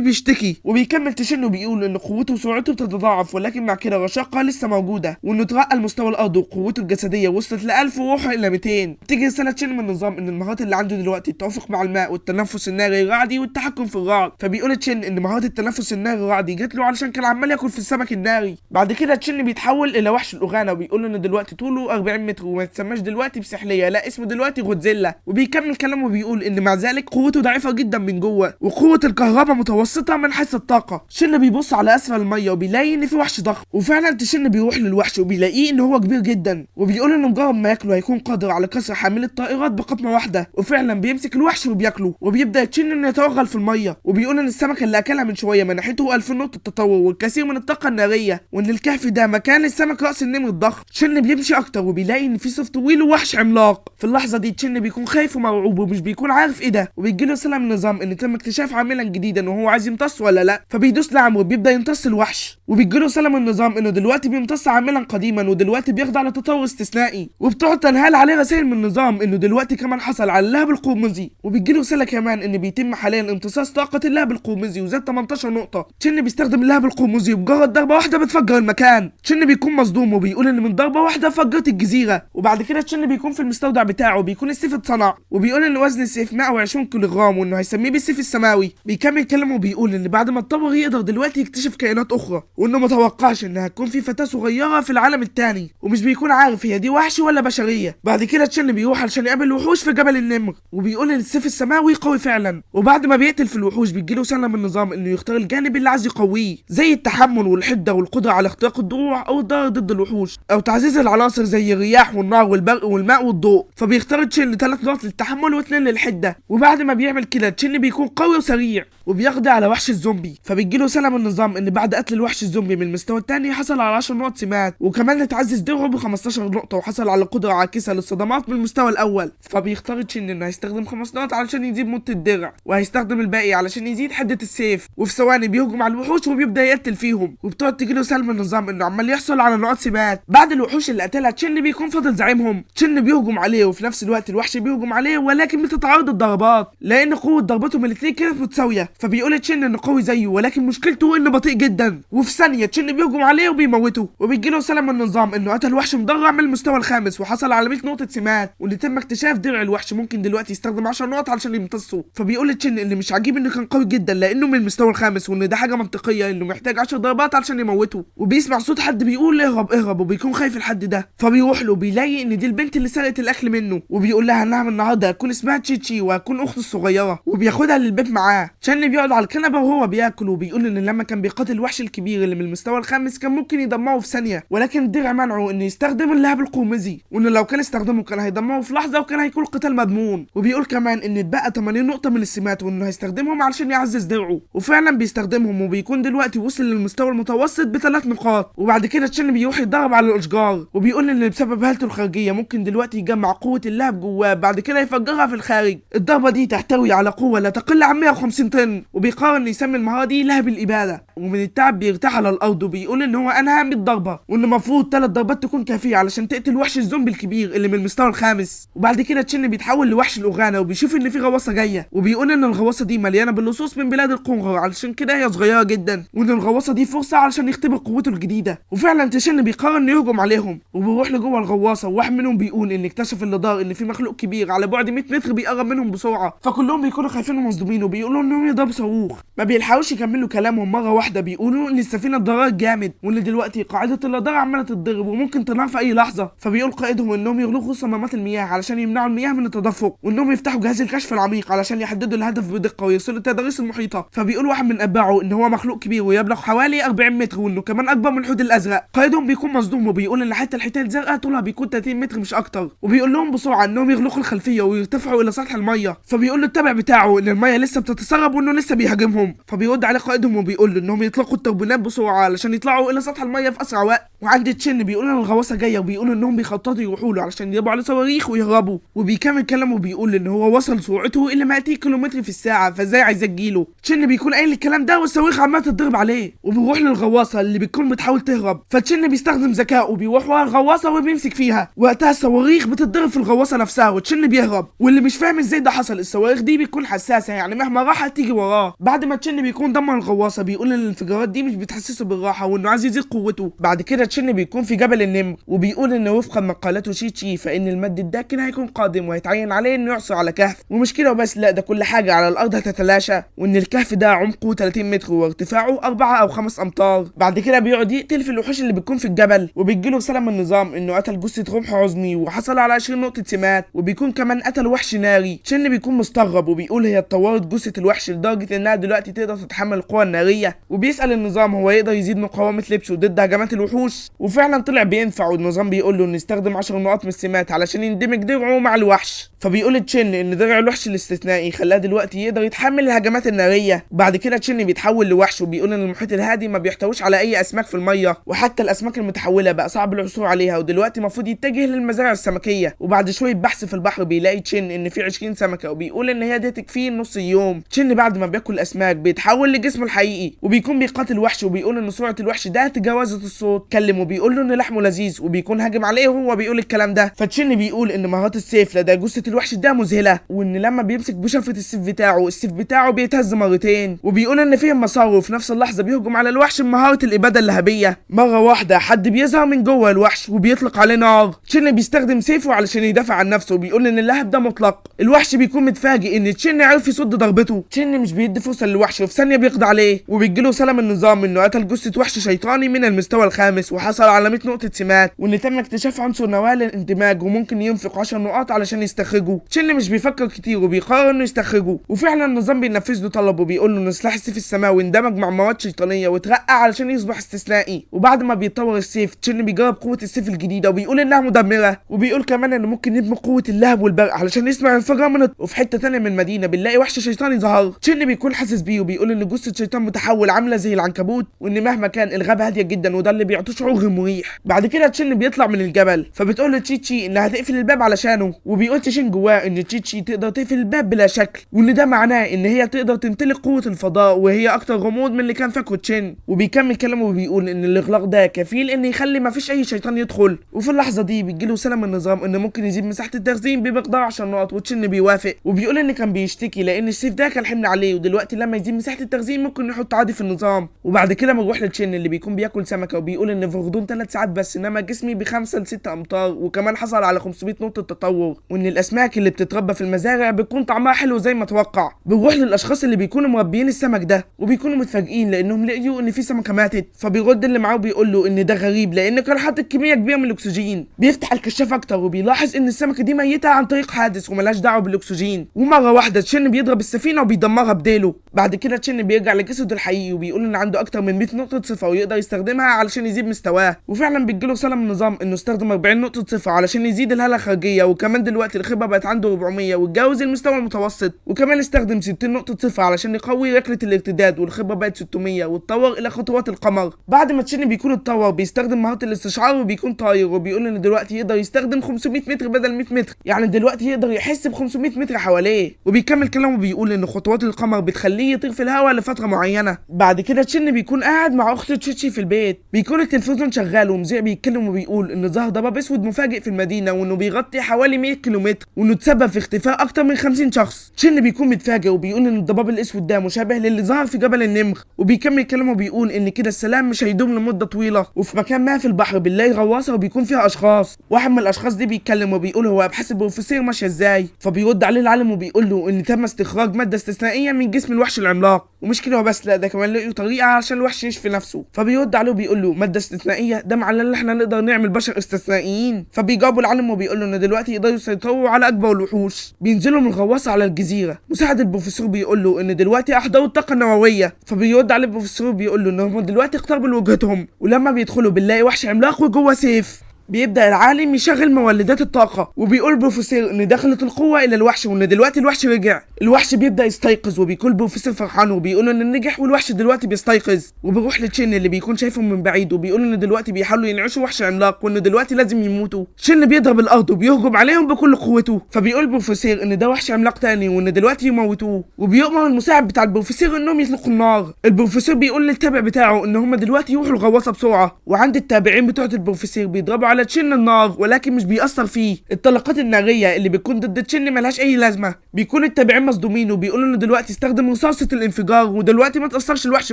بيشتكي. وبيكمل تشن وبيقول ان قوته وسرعته بتتضاعف، ولكن مع كده الرشاقه لسه موجودة، وانه ترقى لمستوى الارض وقوته الجسدية وصلت ل 1000 وروحه الى 200. بتيجي رسالة تشن من النظام ان المهارات اللي عنده دلوقتي التوافق مع الماء والتنفس الناري الرعدي والتحكم في الرعد. فبيقول تشن ان مهارات التنفس الناري الرعدي جت له علشان كان عمال ياكل في السمك الناري. بعد كده تشن بيتحول الى وحش الاوغانا، وبيقول ان دلوقتي طوله 40 متر وما يتسماش دلوقتي بسحليه، لا اسمه دلوقتي غودزيلا. وبيكمل كلامه وبيقول ان مع ذلك قوته ضعيفة جدا من جوه، وقوه الكهرباء متوسطه من حيث الطاقة. تشن بيبص على اسفل المية وبيلاقي ان في وحش ضخم، وفعلا تشن بيروح للوحش وبيلاقيه ان هو كبير جدا، وبيقول انه مجرد ما ياكله هيكون قادر على كسر حامل الطائرات بقطمه واحدة. وفعلا بيمسك الوحش وبياكله، وبيبدا تشن انه يتوغل في المية، وبيقول ان السمكة اللي اكلها من شوية منحته 2000 نقطة تطور والكثير من الطاقة النارية، وان الكهف ده مكان السمك راس النمر الضخم. تشن بيمشي اكتر وبيلاقي ان في صف طويل ووحش عملاق. في اللحظة دي تشن بيكون خايف ومرعوب ومش بيكون عارف ايه ده، وبيجيله رسالة من النظام ان تم اكتشاف عاملا جديدا وهو عايز يمتص ولا لا. فبيدوس نعم وبيبدا يمتص الوحش، وبيجيله رسالة من النظام انه دلوقتي بيمتص عاملا قديما ودلوقتي بيخضع لتطور استثنائي. وبتقعد تنهال عليه رسائل من النظام انه دلوقتي كمان حصل على اللهب القرمزي، وبيجيله رسالة كمان ان بيتم حاليا امتصاص طاقة اللهب القرمزي وزاد 18 نقطة. تشن بيستخدم اللهب القرمزي وبمجرد ضربه واحدة بتفجر المكان. تشن بيكون مصدوم وبيقول ان من ضربه واحدة فجرت الجزيرة. وبعد كده تشن بيكون في المستودع بتاعه بيكون السيف اتصنع، وبيقول ان وزن السيف 120 كيلوغرام وانه هيسميه بالسيف السماوي. بيكمل كلامه وبيقول ان بعد ما اتطور يقدر دلوقتي يكتشف كائنات اخرى، وانه متوقعش ان هتكون في فتاة صغيرة في العالم التاني، ومش بيكون عارف هي دي وحش ولا بشرية. بعد كده تشن بيروح علشان يقابل وحوش في جبل النمر، وبيقول ان السيف السماوي قوي فعلا. وبعد ما بيقتل في الوحوش بيجيله رسالة من النظام انه يختار الجانب اللي عايز يقويه، زي التحمل والحده والقدرة على اختراق الدروع او الضرر ضد الوحوش، او تعزيز العناصر زي الرياح والنار والبرق والماء والضوء. فبيختار تشن 3 نقط للتحمل و2 للحده. وبعد ما بيعمل كده تشن بيكون قوي وسريع. وبيقضي على وحش الزومبي. فبيجيله رسالة من النظام ان بعد قتل الوحش الزومبي من المستوى الثاني حصل على 10 نقط سمات، وكمان اتعزز درعه ب 15 نقطة وحصل على قدره عاكسه للصدمات من المستوى الاول. فبيختار تشن انه هيستخدم 5 نقط علشان يزيد مده الدرع، وهيستخدم الباقي علشان يزيد حده السيف. وفي ثواني بيهجم على الوحوش وبيبدا يقتل فيهم، وبتقعد تجيله رسالة من النظام انه عمال يحصل على نقاط سمات. بعد الوحوش اللي قتلها تشن بيكون فاضل زعيمهم. تشن بيهجم عليه وفي نفس الوقت الوحش بيهجم عليه، ولكن بتتعارض الضربات لان قوة ضربتهم الاثنين كانت متساوية. فبيقول تشن انه قوي زيه، ولكن مشكلته انه بطيء جدا. وفي ثانية تشن بيهجم عليه وبيموته، وبيجيله رسالة من النظام انه قتل وحش مدرع من المستوى الخامس وحصل على 100 نقطة سمات، واللي تم اكتشاف درع الوحش ممكن دلوقتي يستخدم 10 نقط علشان يمتصه. فبيقول تشن ان مش عجيب انه كان قوي جدا لانه من المستوى الخامس، وان ده حاجة منطقية انه محتاج 10 ضربات علشان يموته. وبيسمع صوت حد بيقول اهرب اهرب، وبيكون خايف الحد ده، فبيروح له بيلاقي ان دي البنت اللي سرقت الاكل منه، وبيقول لها انها من النهارده هتكون اسمها تشيتشي وهتكون اخته الصغيرة، وبياخدها للبيت معاه. تشن بيقعد على الكنبة وهو بياكل، وبيقول ان لما كان بيقاتل الوحش الكبير اللي من المستوى الخامس كان ممكن يدمره في ثانية، ولكن الدرع منعه انه يستخدم اللهب القرمزي، وانه لو كان استخدمه كان هيدمره في لحظة وكان هيكون قتال مضمون. وبيقول كمان ان اتبقى 80 نقطة من السمات وانه هيستخدمهم علشان يعزز درعه، وفعلا بيستخدمهم وبيكون دلوقتي وصل للمستوى المتوسط ب3 نقاط. وبعد كده تشن بيروح يتدرب على الاشجار، وبيقول ان بسبب هالته الخارجية ممكن دلوقتي يجمع قوة اللهب جواه بعد كده يفجرها في الخارج. الضربة دي تحتوي على قوة لا تقل عن 150 طن، وبيقرر انه يسمي المهارة دي لهب الابادة. ومن التعب بيرتاح على الارض، وبيقول ان هو انهى 100 ضربه، وان المفروض 3 ضربات تكون كافيه علشان تقتل وحش الزومبي الكبير اللي من المستوى الخامس. وبعد كده تشن بيتحول لوحش الاوغانا، وبيشوف ان في غواصه جاية، وبيقول ان الغواصة دي مليانة باللصوص من بلاد القنغر علشان كده هي صغيرة جدا، وان الغواصة دي فرصة علشان يختبر قوته الجديدة. وفعلا تشن بيقرر انه يهجم عليهم، وبيروح لجوه الغواصة، وواحد منهم بيقول ان اكتشف اللدار ان في مخلوق كبير على بعد 100 متر بيقرب منهم بسرعة، فكلهم بيكونوا خايفين ومصدومين وبيقولوا انهم يضربوا صاروخ. ما بيلحقوش يكملوا كلامهم، مرة واحدة بيقولوا ان السفينة اتضررت جامد، وان دلوقتي قاعدة اللدار عماله تتضرب وممكن تنهار في اي لحظة. فبيقول قائدهم انهم يغلقوا صمامات المياه علشان يمنعوا المياه من التدفق، وانهم يفتحوا جهاز الكشف العميق علشان يحددوا الهدف بدقة ويرسلوا التضاريس المحيطة. فبيقول واحد من اتباعه ان هو مخلوق كبير ويبلغ حوالي 40 متر، وانه كمان اكبر من الحوت الازرق. قائدهم بيكون مصدوم وبيقول ان حتى الحيتان الزرقاء طولها بيكون 30 متر مش اكتر، وبيقول لهم بسرعة انهم يغلقوا الخلفية ويرتفعوا الى سطح المية. فبيقول له التابع بتاعه ان المية لسه بتتسرب وانه لسه بيهاجمهم. فبيرد عليه قائدهم وبيقول له انهم يطلقوا التربونات بسرعة علشان يطلعوا الى سطح المية في اسرع وقت. وعند تشن بيقول ان الغواصة جاية، وبيقول انهم بيخططوا يروحوا له علشان يضربوا عليه صواريخ ويهربوا. وبيكمل كلامه وبيقول ان هو وصل سرعته الى 200 كيلومتر في الساعة، فازاي عايز تجيله؟ تشن بيكون قايل الكلام ده والصواريخ عماله تتضرب عليه، وبيروح للغواصه اللي بتكون بتحاول تهرب. فتشن بيستخدم ذكائه وبيروح ورا الغواصة وبيمسك فيها، وقتها الصواريخ بتتضرب في الغواصة نفسها وتشن بيهرب. واللي مش فاهم ازاي ده حصل، الصواريخ دي بتكون حساسة يعني مهما راحت تيجي وراه. بعد ما تشن بيكون دمر الغواصة بيقول ان الانفجارات دي مش بتحسسه بالراحة وانه عايز يزيد قوته. بعد كده تشن بيكون في جبل النمر، وبيقول ان وفقا ما قالته شيتشي فان المد الداكن هيكون قادم وهيتعين عليه انه يعثر على كهف، ومش كده وبس، لا ده كل حاجة على الارض هتتلاشى، وان الكهف ده عمقه 30 متر وارتفاعه 4 او 5 امتار. بعد كده بيقعد يقتل في الوحوش اللي بتكون في الجبل، وبيجيله رسالة من النظام انه قتل جثة رمح عظمي وحصل على 20 نقطة سمات، وبيكون كمان قتل وحش ناري. تشن بيكون مستغرب وبيقول هي اتطورت جثة الوحش لدرجة انها دلوقتي تقدر تتحمل القوى النارية، وبيسال النظام هو يقدر يزيد مقاومة لبسه ضد هجمات الوحوش، وفعلا طلع بينفع. والنظام بيقول له انه يستخدم 10 نقاط من السمات علشان يندمج درعه مع الوحش. فبيقول تشن ان درع الوحش الاستثنائي خلاه دلوقتي يقدر يتحمل الهجمات النارية. وبعد كده تشن بيتحول لوحش، وبيقول ان المحيط الهادي ما بيحتويش على اي اسماك في المية، وحتى الاسماك المتحوله بقى صعب العثور عليها، ودلوقتي المفروض يتجه للمزارع السمكيه. وبعد شوية بحث في البحر بيلاقي تشن ان في 20 سمكة، وبيقول ان هي دي تكفيه نص يوم. تشن بعد ما بياكل الاسماك بيتحول لجسمه الحقيقي، وبيكون بيقاتل وحش، وبيقول ان سرعة الوحش ده تجاوزت الصوت. كلمة وبيقول له ان لحمه لذيذ، وبيكون هاجم عليه وهو بيقول الكلام ده. فتشن بيقول ان مهارات السيف لدى جثة الوحش ده مذهلة، وان لما بيمسك بشفره السيف بتاعه السيف بتاعه بيتهز مرتين، وبيقول ان فهم مساره، وفي نفس اللحظة بيهجم على الوحش بمهارة الابادة اللهبيه. مرة واحدة حد بيظهر من جوه الوحش وبيطلق عليه نار. تشن بيستخدم سيفه علشان يدافع عن نفسه، وبيقول ان اللهب ده مطلق. الوحش بيكون متفاجئ ان تشن عرف يصد ضربته. تشن مش بيدي فرصة للوحش وفي ثانية بيقضي عليه، وبيجيله رسالة من النظام انه قتل جثة وحش شيطاني من المستوى الخامس وحصل على 100 نقطة سمات، وان تم اكتشاف عنصر نواه للاندماج وممكن ينفق 10 نقاط علشان يستخرجه. تشن مش بيفكر كتير وبيقرر انه يستخرجه، وفعلا النظام بينفذ له طلبه وبيقول له ان سلاح السيف السماوي اندمج مع مواد شيطانية واترقى علشان يصبح استثنائي. وبعد ما بيتطور السيف تشن بيجرب قوة السيف الجديدة وبيقول انها مدمرة، وبيقول كمان انه ممكن يدمج قوة اللهب والبرق علشان يسمع انفجار من. وفي حتة ثانية من المدينة بنلاقي وحش شيطاني ظهر. تشن تشن بيكون حاسس بيه وبيقول ان جثة شيطان متحول عامله زي العنكبوت، وان مهما كان الغابة هادية جدا وده اللي بيعطيه شعور غير مريح. بعد كده تشن بيطلع من الجبل، فبتقول له تشيتشي انها هتقفل الباب علشانه، وبيقول تشين جواه ان تشيتشي تقدر تقفل الباب بلا شكل، وان ده معناه ان هي تقدر تمتلك قوة الفضاء وهي اكتر غموض من اللي كان فاكره تشين. وبيكمل كلامه وبيقول ان الاغلاق ده كفيل ان يخلي مفيش اي شيطان يدخل. وفي اللحظة دي بتجيله رسالة من النظام ان ممكن يزيد مساحة التخزين بمقدار 10 نقط، وتشن بيوافق وبيقول ان كان بيشتكي لان السيف ده كان حمل عليه، ودلوقتي لما يزيد مساحة التخزين ممكن يحط عادي في النظام. وبعد كده بنروح لتشن اللي بيكون بياكل سمكة، وبيقول ان في غضون 3 ساعات بس انما جسمي ب5 ل6 امتار، وكمان حصل على 500 نقطة تطور، وان الاسماك اللي بتتربى في المزارع بتكون طعمها حلو زي ما اتوقع. بنروح للاشخاص اللي بيكونوا مربيين السمك ده، وبيكونوا متفاجئين لانهم لقيوا ان في سمكة ماتت. فبيرد اللي معاه وبيقول له ان ده غريب لان كان حاطط كمية كبيرة من الاكسجين. بيفتح الكشاف اكتر وبيلاحظ ان السمكة دي ميته عن طريق حادث وملهاش دعوه بالاكسجين. ومرة واحدة تشن بيضرب السفينة وبيدمرها بديله. بعد كده تشن بيرجع لجسده الحقيقي وبيقول ان عنده اكتر من 100 نقطة صفة ويقدر يستخدمها علشان يزيد مستواه. وفعلا بتجيله رسالة من النظام انه استخدم 40 نقطة صفة علشان يزيد الهالة الخارجية، وكمان دلوقتي الخبرة بقت عنده 400 واتجاوز المستوى المتوسط. وكمان استخدم 60 نقطة صفة علشان يقوي ركلة الارتداد، والخبرة بقت 600 واتطور الى خطوات القمر. بعد ما تشن بيكون اتطور بيستخدم مهارة الاستشعار وبيكون طاير، وبيقول ان دلوقتي يقدر يستخدم 500 متر بدل 100 متر، يعني دلوقتي يقدر يحس ب 500 متر حواليه. وبيكمل كلامه بيقول ان خطوات القمر بتخليه يطير في الهواء لفترة معينة. بعد كده تشن بيكون قاعد مع اخته تشيتشي في البيت، بيكون التلفزيون شغال ومذيع بيتكلم وبيقول ان ظهر ضباب اسود مفاجئ في المدينة، وانه بيغطي حوالي 100 كيلومتر، وانه تسبب في اختفاء اكتر من 50 شخص. تشن بيكون متفاجئ وبيقول ان الضباب الاسود ده مشابه للي ظهر في جبل النمر. وبيكمل كلامه وبيقول ان كده السلام مش هيدوم لمدة طويلة. وفي مكان ما في البحر بنلاقي غواصه وبيكون فيها اشخاص. واحد من الاشخاص دي بيتكلم وبيقول هو ابحاث البروفيسور ماشية ازاي، فبيرد عليه العالم وبيقول له ان تم استخراج مادة استثنائية من جسم الوحش العملاق، ومش كده وبس، لا ده كمان لقيوا طريقه عشان الوحش يشفي نفسه. فبيرد عليه وبيقول له مادة استثنائية ده معناه ان احنا نقدر نعمل بشر استثنائيين. فبيجاوبوا العالم وبيقول له ان دلوقتي يقدروا يسيطروا على اكبر الوحوش. بينزلوا من الغواصة على الجزيرة. مساعد البروفيسور بيقول له ان دلوقتي احضروا الطاقة النووية. فبيرد عليه البروفيسور بيقول له ان هم دلوقتي اقتربوا لوجهتهم، ولما بيدخلوا بنلاقي وحش عملاق وجوه سيف. بيبدأ العالم يشغل مولدات الطاقة، وبيقول البروفيسور ان دخلت القوة الى الوحش وان دلوقتي الوحش رجع. الوحش بيبدأ يستيقظ وبيكون البروفيسور فرحان وبيقول ان نجح والوحش دلوقتي بيستيقظ. وبيروح لتشين اللي بيكون شايفه من بعيد وبيقول ان دلوقتي بيحاولوا ينعشوا وحش عملاق وان دلوقتي لازم يموتوا. تشين بيضرب الارض وبيهجم عليهم بكل قوته. فبيقول البروفيسور ان ده وحش عملاق تاني وان دلوقتي يموتوه، وبيؤمر المساعد بتاع البروفيسور انهم يطلقوا النار. البروفيسور بيقول للتابع بتاعه ان هم دلوقتي يروحوا الغواصة بسرعة. وعند التابعين بتوعة البروفيسور بيضربوا على تشن النار ولكن مش بيأثر فيه. الطلقات النارية اللي بتكون ضد تشن ملهاش أي لازمة. بيكون التابعين مصدومين وبيقولوا إنه دلوقتي استخدم رصاصة الانفجار ودلوقتي ما تأثرش الوحش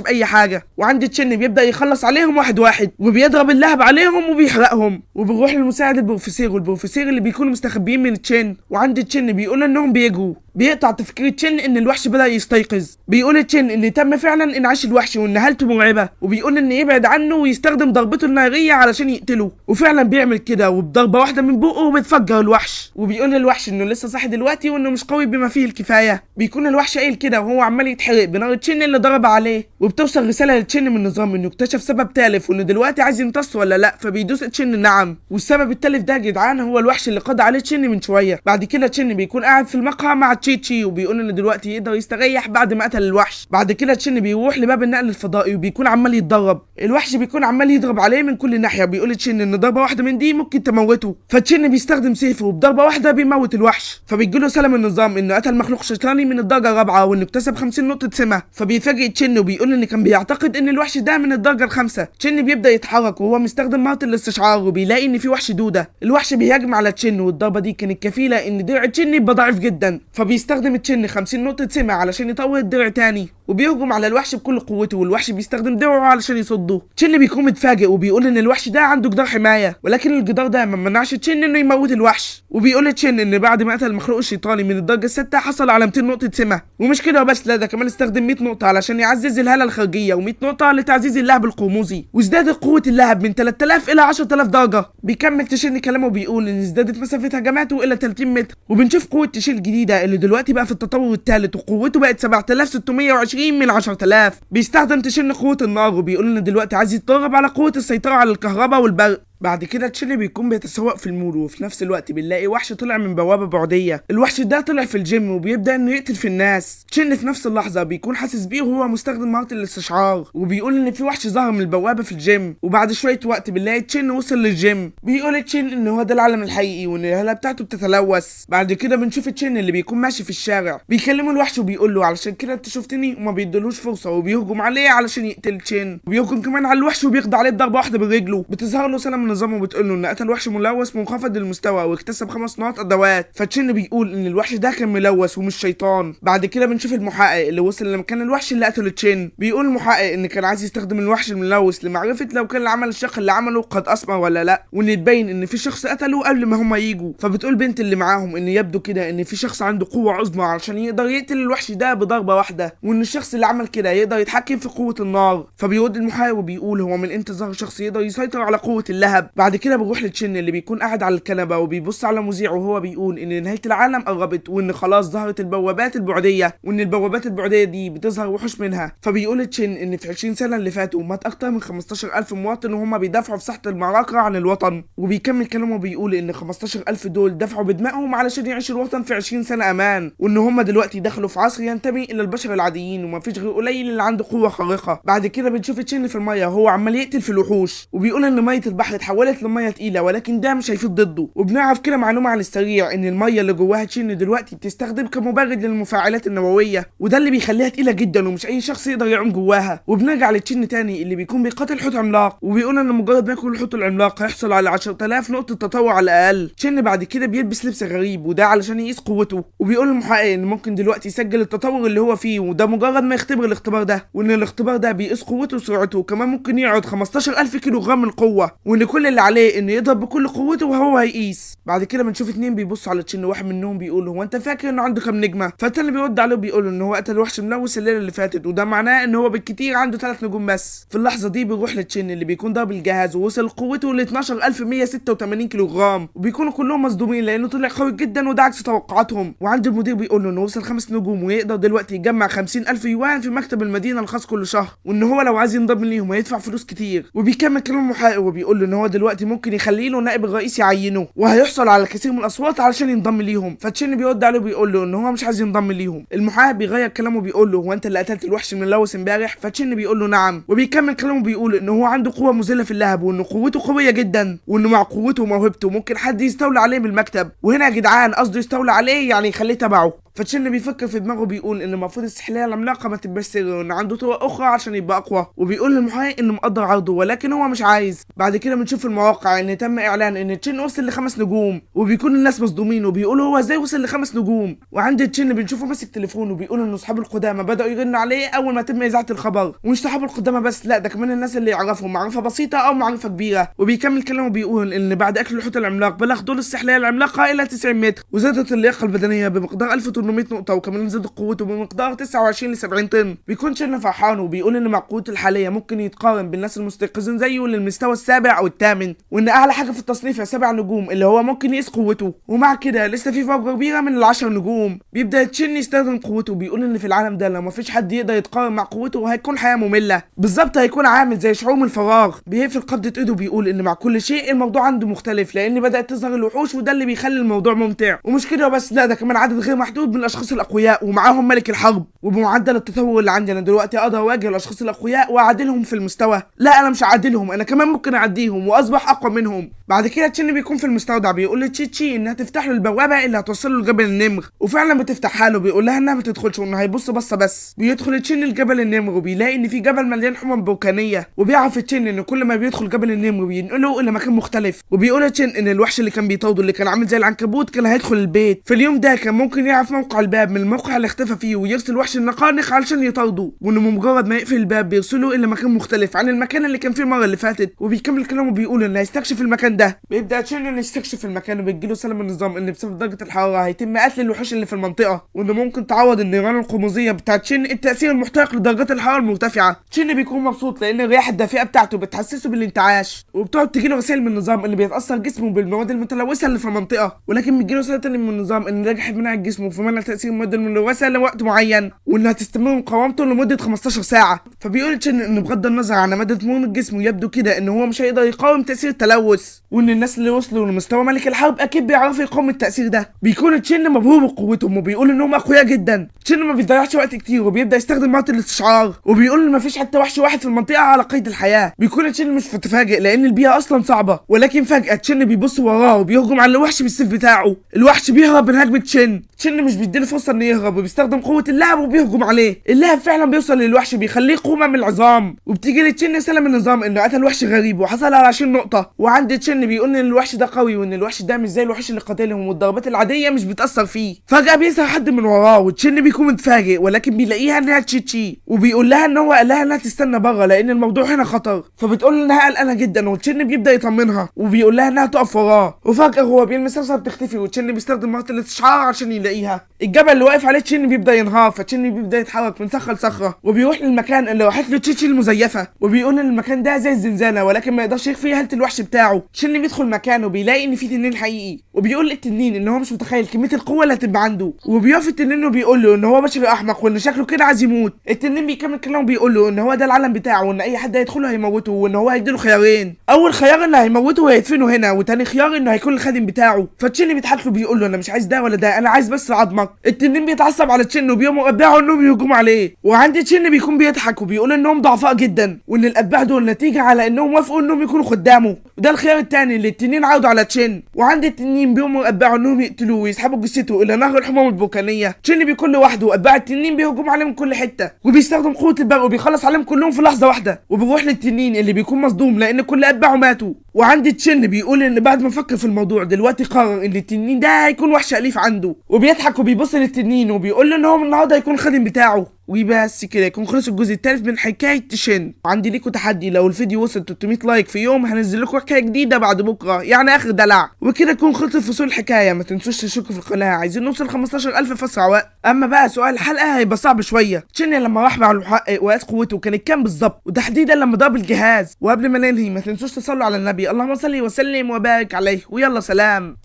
بأي حاجة. وعند تشن بيبدأ يخلص عليهم واحد واحد وبيضرب اللهب عليهم وبيحرقهم. وبيروح للمساعد البروفيسور والبروفيسور اللي بيكونوا مستخبيين من تشن. وعند تشن بيقول إنهم بيجروا. بيقطع تفكير تشن ان الوحش بدأ يستيقظ. بيقول تشن ان تم فعلا انعاش الوحش وان حالته مرعبة، وبيقول ان يبعد عنه ويستخدم ضربته النارية علشان يقتله. وفعلا بيعمل كده وبضربة واحدة من بقه بتفجر الوحش. وبيقول للوحش انه لسه صاحي دلوقتي وانه مش قوي بما فيه الكفاية. بيكون الوحش قايل كده وهو عمال يتحرق بنار تشن اللي ضرب عليه. وبتوصل رسالة لتشن من النظام انه اكتشف سبب تالف وانه دلوقتي عايز يمتص ولا لا. فبيدوس تشن نعم. والسبب التالف ده يا جدعان هو الوحش اللي قضى عليه تشن من شوية. بعد كده تشن بيكون قاعد في المقهى مع تشيتشي وبيقول ان دلوقتي يقدر يستريح بعد ما قتل الوحش. بعد كده تشن بيروح لباب النقل الفضائي وبيكون عمال يتدرب. الوحش بيكون عمال يضرب عليه من كل ناحية. بيقول تشن ان ضربه واحدة من دي ممكن تموته. فتشن بيستخدم سيفه وبضربه واحدة بيموت الوحش. فبيجيله رسالة من النظام انه قتل مخلوق شيطاني من الدرجة الرابعة وانه اكتسب 50 نقطة سمه. فبيفاجئ تشن وبيقول ان كان بيعتقد ان الوحش ده من الدرجة الخامسة. تشن بيبدا يتحرك وهو مستخدم مهارة الاستشعار وبيلاقي ان في وحش دوده. الوحش بيهاجم على تشن والضربه دي كانت كفيله ان درع تشن يبقى ضعيف جدا. فبيستخدم تشن 50 نقطة سمة علشان يطور الدرع تاني، وبيهجم على الوحش بكل قوته والوحش بيستخدم درعه علشان يصده. تشن بيكون متفاجئ وبيقول ان الوحش ده عنده جدار حماية، ولكن الجدار ده ما منعش تشن انه يموت الوحش. وبيقول تشن ان بعد ما قتل المخلوق الشيطاني من الدرجة السادسة حصل على 200 نقطة سمة. ومش كده بس، لا ده كمان استخدم 100 نقطة علشان يعزز الهالة الخارجية و100 نقطة لتعزيز اللهب القرمزي، وازدادت قوة اللهب من 3000 الى 10000 درجة. بيكمل تشن كلامه وبيقول ان ازدادت مسافة هجماته الى 30 متر. وبنشوف قوة تشن الجديدة اللي دلوقتي بقى في التطور الثالث وقوته بقت 7620 من 10000. بيستخدم تشن قوة النار وبيقول ان دلوقتي عايز يتدرب على قوة السيطرة على الكهرباء والبرق. بعد كده تشين بيكون بيتسوق في المول، وفي نفس الوقت بنلاقي وحش طلع من بوابه بعديه. الوحش ده طلع في الجيم وبيبدا انه يقتل في الناس. تشين في نفس اللحظة بيكون حاسس بيه وهو مستخدم مهارة الاستشعار، وبيقول ان في وحش ظهر من البوابة في الجيم. وبعد شوية وقت بنلاقي تشين وصل للجيم. بيقول تشين ان هو ده العالم الحقيقي وان الهالة بتاعته بتتلوث. بعد كده بنشوف تشين اللي بيكون ماشي في الشارع، بيكلمه الوحش وبيقول له علشان كده انت شفتني، وما بيدلوش فرصة وبيهجم عليه علشان يقتل تشين، وبيهجم كمان على الوحش وبيقضي عليه بضربه واحدة برجله. بتظهر له سنة من نظامه وبتقول له ان قتل وحش ملوث منخفض المستوى واكتسب 5 نقاط ادوات. فتشين بيقول ان الوحش ده كان ملوث ومش شيطان. بعد كده بنشوف المحقق اللي وصل لمكان الوحش اللي قتله تشين. بيقول المحقق ان كان عايز يستخدم الوحش الملوث لمعرفة لو كان العمل الشاق اللي عمله قد اثمر ولا لا، وان يتبين ان في شخص قتله قبل ما هما يجوا. فبتقول بنت اللي معاهم ان يبدو كده ان في شخص عنده قوة عظمى علشان يقدر يقتل الوحش ده بضربه واحدة، وان الشخص اللي عمل كده يقدر يتحكم في قوة النار. فبيرد المحقق وبيقول هو من امتى ظهر شخص يقدر يسيطر على قوة اللهب؟ بعد كده بنروح لتشين اللي بيكون قاعد على الكنبة وبيبص على مذيع وهو بيقول ان نهاية العالم قربت، وان خلاص ظهرت البوابات البعدية، وان البوابات البعدية دي بتظهر وحوش منها. فبيقول تشين ان في 20 سنة اللي فاتوا مات اكتر من 15000 مواطن وهم بيدافعوا في ساحة المعركة عن الوطن. وبيكمل كلامه بيقول ان 15000 دول دفعوا بدمائهم علشان يعيشوا الوطن في 20 سنة امان، وان هم دلوقتي دخلوا في عصر ينتمي الى البشر العاديين ومفيش غير قليل اللي عنده قوة خارقة. بعد كده بنشوف تشين في المية وهو عمال يقتل في الوحوش، وبيقول ان مية البحر اتحولت لمية تقيلة ولكن ده مش هيفيد ضده. وبنعرف كده معلومة عن السريع ان المية اللي جواها تشين دلوقتي بتستخدم كمبرد للمفاعلات النووية، وده اللي بيخليها تقيلة جدا ومش اي شخص يقدر يعوم جواها. وبنرجع لتشين تاني اللي بيكون بيقاتل حوت عملاق، وبيقول ان مجرد ما ياكل الحوت العملاق هيحصل على 10000 نقطة تطوع على الاقل. تشين بعد كده بيلبس لبس غريب وده علشان يقيس قوته، وبيقول المحقق ان ممكن دلوقتي يسجل التطور اللي هو فيه، وده مجرد ما يختبر الاختبار ده، وان الاختبار ده بيقيس قوته وسرعته، وكمان ممكن يقعد 15000 كيلو جرام من القوة، وان كل اللي عليه انه يضرب بكل قوته وهو هيقيس. بعد كده بنشوف اتنين بيبصوا على تشين، واحد منهم بيقول هو انت فاكر انه عنده كام نجمه؟ فالتاني بيرد عليه وبيقول ان هو قتل وحش ملوث الليلة اللي فاتت، وده معناه ان هو بالكتير عنده 3 نجوم بس. في اللحظة دي بيروح لتشين اللي بيكون ضرب الجهاز ووصل قوته ل 12186 كيلو جرام، وبيكونوا كلهم مصدومين لانه طلع قوي جدا وده عكس توقعاتهم. وعند المدير بيقول له انه وصل 5 نجوم ويقدر دلوقتي يجمع 50000 يوان في مكتب المدينة الخاص كل شهر، وان هو لو عايز ينضم ليهم هيدفع فلوس كتير. وبيكمل كلام المحقق وبيقول له ان هو دلوقتي ممكن يخلي له نائب الرئيس يعينه وهيحصل على الكثير من الاصوات علشان ينضم ليهم. فتشين بيرد عليه وبيقول له ان هو مش عايز ينضم ليهم. المحقق بيغير كلامه بيقول له هو انت اللي قتلت الوحش الملوث امبارح؟ فتشين بيقول له نعم. وبيكمل كلامه بيقول ان هو عنده قوة مذلة في اللهب، وان قوته قوية جدا، وانه مع قوته وموهبته ممكن حد يستولى عليه بالمكتب. وهنا يا جدعان قصده يستولى عليه يعني يخليه تبعه. فتشين بيفكر في دماغه بيقول ان المفروض السحليه العملاقة ما تبقاش سر، وان عنده طرق اخرى عشان يبقى اقوى. وبيقول للمحقق انه مقدر عرضه ولكن هو مش عايز. بعد كده بنشوف في المواقع ان تم اعلان ان تشين وصل ل5 نجوم، وبيكون الناس مصدومين وبيقولوا هو ازاي وصل ل5 نجوم. وعند تشين بنشوفه ماسك تليفونه وبيقول ان اصحابه القدامى بداوا يرنوا عليه اول ما تم اذاعة الخبر، ومش صحابه القدامى بس، لا ده كمان الناس اللي يعرفهم معرفة بسيطة او معرفة كبيرة. وبيكمل كلامه بيقول ان بعد اكل الحوت العملاق بلغ طول السحليه العملاقة الى 90 متر، وزادت اللياقة البدنية بمقدار 1800 نقطة، وكمان زادت قوته بمقدار 29 ل 70 طن. بيكون تشين فرحان وبيقول ان مع قوته الحالية ممكن يتقارن بالناس المستيقظين زيه للمستوى السابع او الثامن، وان اعلى حاجة في التصنيف هي 7 نجوم اللي هو ممكن يقيس قوته، ومع كده لسه في فجوة كبيرة من ال10 نجوم. بيبدا تشين يستخدم قوته وبيقول ان في العالم ده لو مفيش حد يقدر يتقارن مع قوته هيكون حياة مملة، بالظبط هيكون عامل زي شعور من الفراغ. بيقفل قبضه ايده وبيقول ان مع كل شيء الموضوع عنده مختلف لان بدات تظهر الوحوش، وده اللي بيخلي الموضوع ممتع. ومش كده بس، لا ده كمان عدد غير محدود من الاشخاص الاقوياء ومعاهم ملك الحرب. وبمعدل التطور اللي عندي انا دلوقتي اقدر اواجه الاشخاص الاقوياء واعادلهم في المستوى، لا انا مش هعادلهم، انا كمان ممكن اعديهم واصبح اقوى منهم. بعد كده تشين بيكون في المستودع بيقول لتشيتشي انها تفتح له البوابة اللي هتوصله لجبل النمر، وفعلا بتفتحها له، بيقول لها انها ما تدخلش وانه هيبص بصة بس. بيدخل تشين لجبل النمر وبيلاقي ان في جبل مليان حمم بركانيه، وبيعرف تشين ان كل ما بيدخل جبل النمر بينقله الى مكان مختلف. وبيقول تشين ان الوحش اللي كان بيطارده اللي كان عامل زي العنكبوت كان هيدخل البيت في اليوم ده، كان ممكن يعرف موقع الباب من الموقع اللي اختفى فيه ويرسل وحش النقانق علشان يطارده، وانه بمجرد ما يقفل الباب بيرسله الى مكان مختلف عن المكان اللي كان فيه المرة اللي فاتت. وبيكمل كلامه بيقول انه هيستكشف المكان ده. بيبدا تشين انه يستكشف المكان، وبيجيله سلم النظام ان بسبب درجه الحرارة هيتم قتل الوحوش اللي في المنطقة، وانه ممكن تعوض النيران القرمزيه بتاعت تشين التاثير المحترق لدرجات الحرارة المرتفعة. تشين بيكون مبسوط لان الرياح الدافئه بتاعته بتحسسه بالانتعاش، وبتقعد تجيله رسائل من النظام اللي بيتاثر جسمه بالمواد المتلوثه اللي في المنطقة، ولكن بيجيله رسالة تانية من النظام ان نجحت مناعة جسمه في منع منع تاثير المواد الملوثة لوقت معين، وانها تستمر مقاومته لمدة 15 ساعة. فبيقول تشن انه بغض النظر عن مادة مرونة جسمه يبدو كده ان هو مش هيقدر يقاوم تاثير التلوث، وان الناس اللي وصلوا لمستوى ملك الحرب اكيد بيعرفوا يقاوموا التاثير ده. بيكون تشن مبهور بقوتهم وبيقول انهم اقوياء جدا. تشن ما بيضيعش وقت كتير وبيبدا يستخدم مهارة الاستشعار، وبيقول ان مفيش حتى وحش واحد في المنطقة على قيد الحياة. بيكون تشن مش متفاجئ لان البيئة اصلا صعبة، ولكن فجاة تشن بيبص وراه وبيهجم على الوحش بالسيف بتاعه. الوحش بيهرب من هجمة تشن، تشن مش بيديله فرصة انه يهرب وبيستخدم قوة اللهب وبيهجم عليه. اللهب فعلا بيوصل للوحش بيخليه قومه من العظام، وبتيجي لتشن رسالة من النظام انه قتل وحش غريب وحصل على 20 نقطة. وعند تشن بيقول ان الوحش ده قوي، وان الوحش ده مش زي الوحش اللي قاتلهم، والضربات العادية مش بتاثر فيه. فجاة بيظهر حد من وراه وتشن بيكون متفاجئ، ولكن بيلاقيها انها تشيتشي، وبيقول لها ان هو قال لها انها تستنى بره لان الموضوع هنا خطر. فبتقول له انها قلقانة جدا، وتشن بيبدا يطمنها وبيقول لها انها تقف وراه. وفجاة هو بيلمس راسها بتختفي، وتشن بيستخدم مهارة الاستشعار عشان يلاقيها. الجبل اللي واقف عليه تشن بيبدا ينهار، فتشن بيبدا يتحرك من صخرة لصخره، وبيروح للمكان اللي راحت له تشيتشي المزيفه، وبيقول ان المكان ده زي الزنزانة ولكن ما يقدرش يخفي هاله الوحش بتاعه. تشن بيدخل مكانه بيلاقي ان في تنين حقيقي، وبيقول للتنين ان هو مش متخيل كمية القوة اللي هتبقى عنده. وبيقف التنين وبيقول له ان هو بشري احمق وان شكله كده عايز يموت. التنين بيكمل كلامه بيقول له ان هو ده العالم بتاعه، وان اي حد هيدخله هيموته، وان هو هيديله خيارين، اول خيار انه هيموته وهيدفنه هنا، وتاني خيار انه هيكون الخادم بتاعه. فتشن بيضحك له بيقول له انا مش عايز ده ولا ده، انا عايز بس عظمك. التنين بيتعصب على تشن وبيقوموا اتباعه انهم يهجموا عليه. وعند تشن بيكون بيضحك وبيقول انهم ضعفاء جدا، وان الاتباع دول نتيجة على انهم وافقوا انهم يكونوا خدامه. وده الخيار الثاني اللي التنين عرضوا على تشن. وعند التنين بيقوموا اتباعه انهم يقتلوه ويسحبوا جثته الى نهر الحمم البركانيه. تشن بيكون لوحده واتباع التنين بيهجموا عليه من كل حتة، وبيستخدم قوة البرق وبيخلص عليهم كلهم في لحظة واحدة. وبيروح للتنين اللي بيكون مصدوم لان كل اتباعه ماتوا. وعند تشن بيقول ان بعد ما فكر في الموضوع دلوقتي قرر ان التنين ده هيكون وحش اليف عنده، وبيضحك وبيبص للتنين وبيقول له ان هو من النهارده هيكون الخادم بتاعه. وبس كده يكون خلص الجزء الثالث من حكاية تشن. عندي ليكم تحدي، لو الفيديو وصل 300 like في يوم هنزل لكم حكاية جديدة بعد بكره، يعني اخر دلع. وكده يكون خلصت فصول الحكاية. ما تنسوش تشتركوا في القناة، عايزين نوصل 15000 في اسرع وقت. اما بقى سؤال الحلقة هيبقى صعب شوية. تشن لما راح مع المحقق وقاس قوته كانت كام بالظبط، وتحديدا لما ضرب الجهاز. وقبل ما ننهي ما تنسوش تصلوا على النبي، اللهم صل وسلم وبارك عليه، ويلا سلام.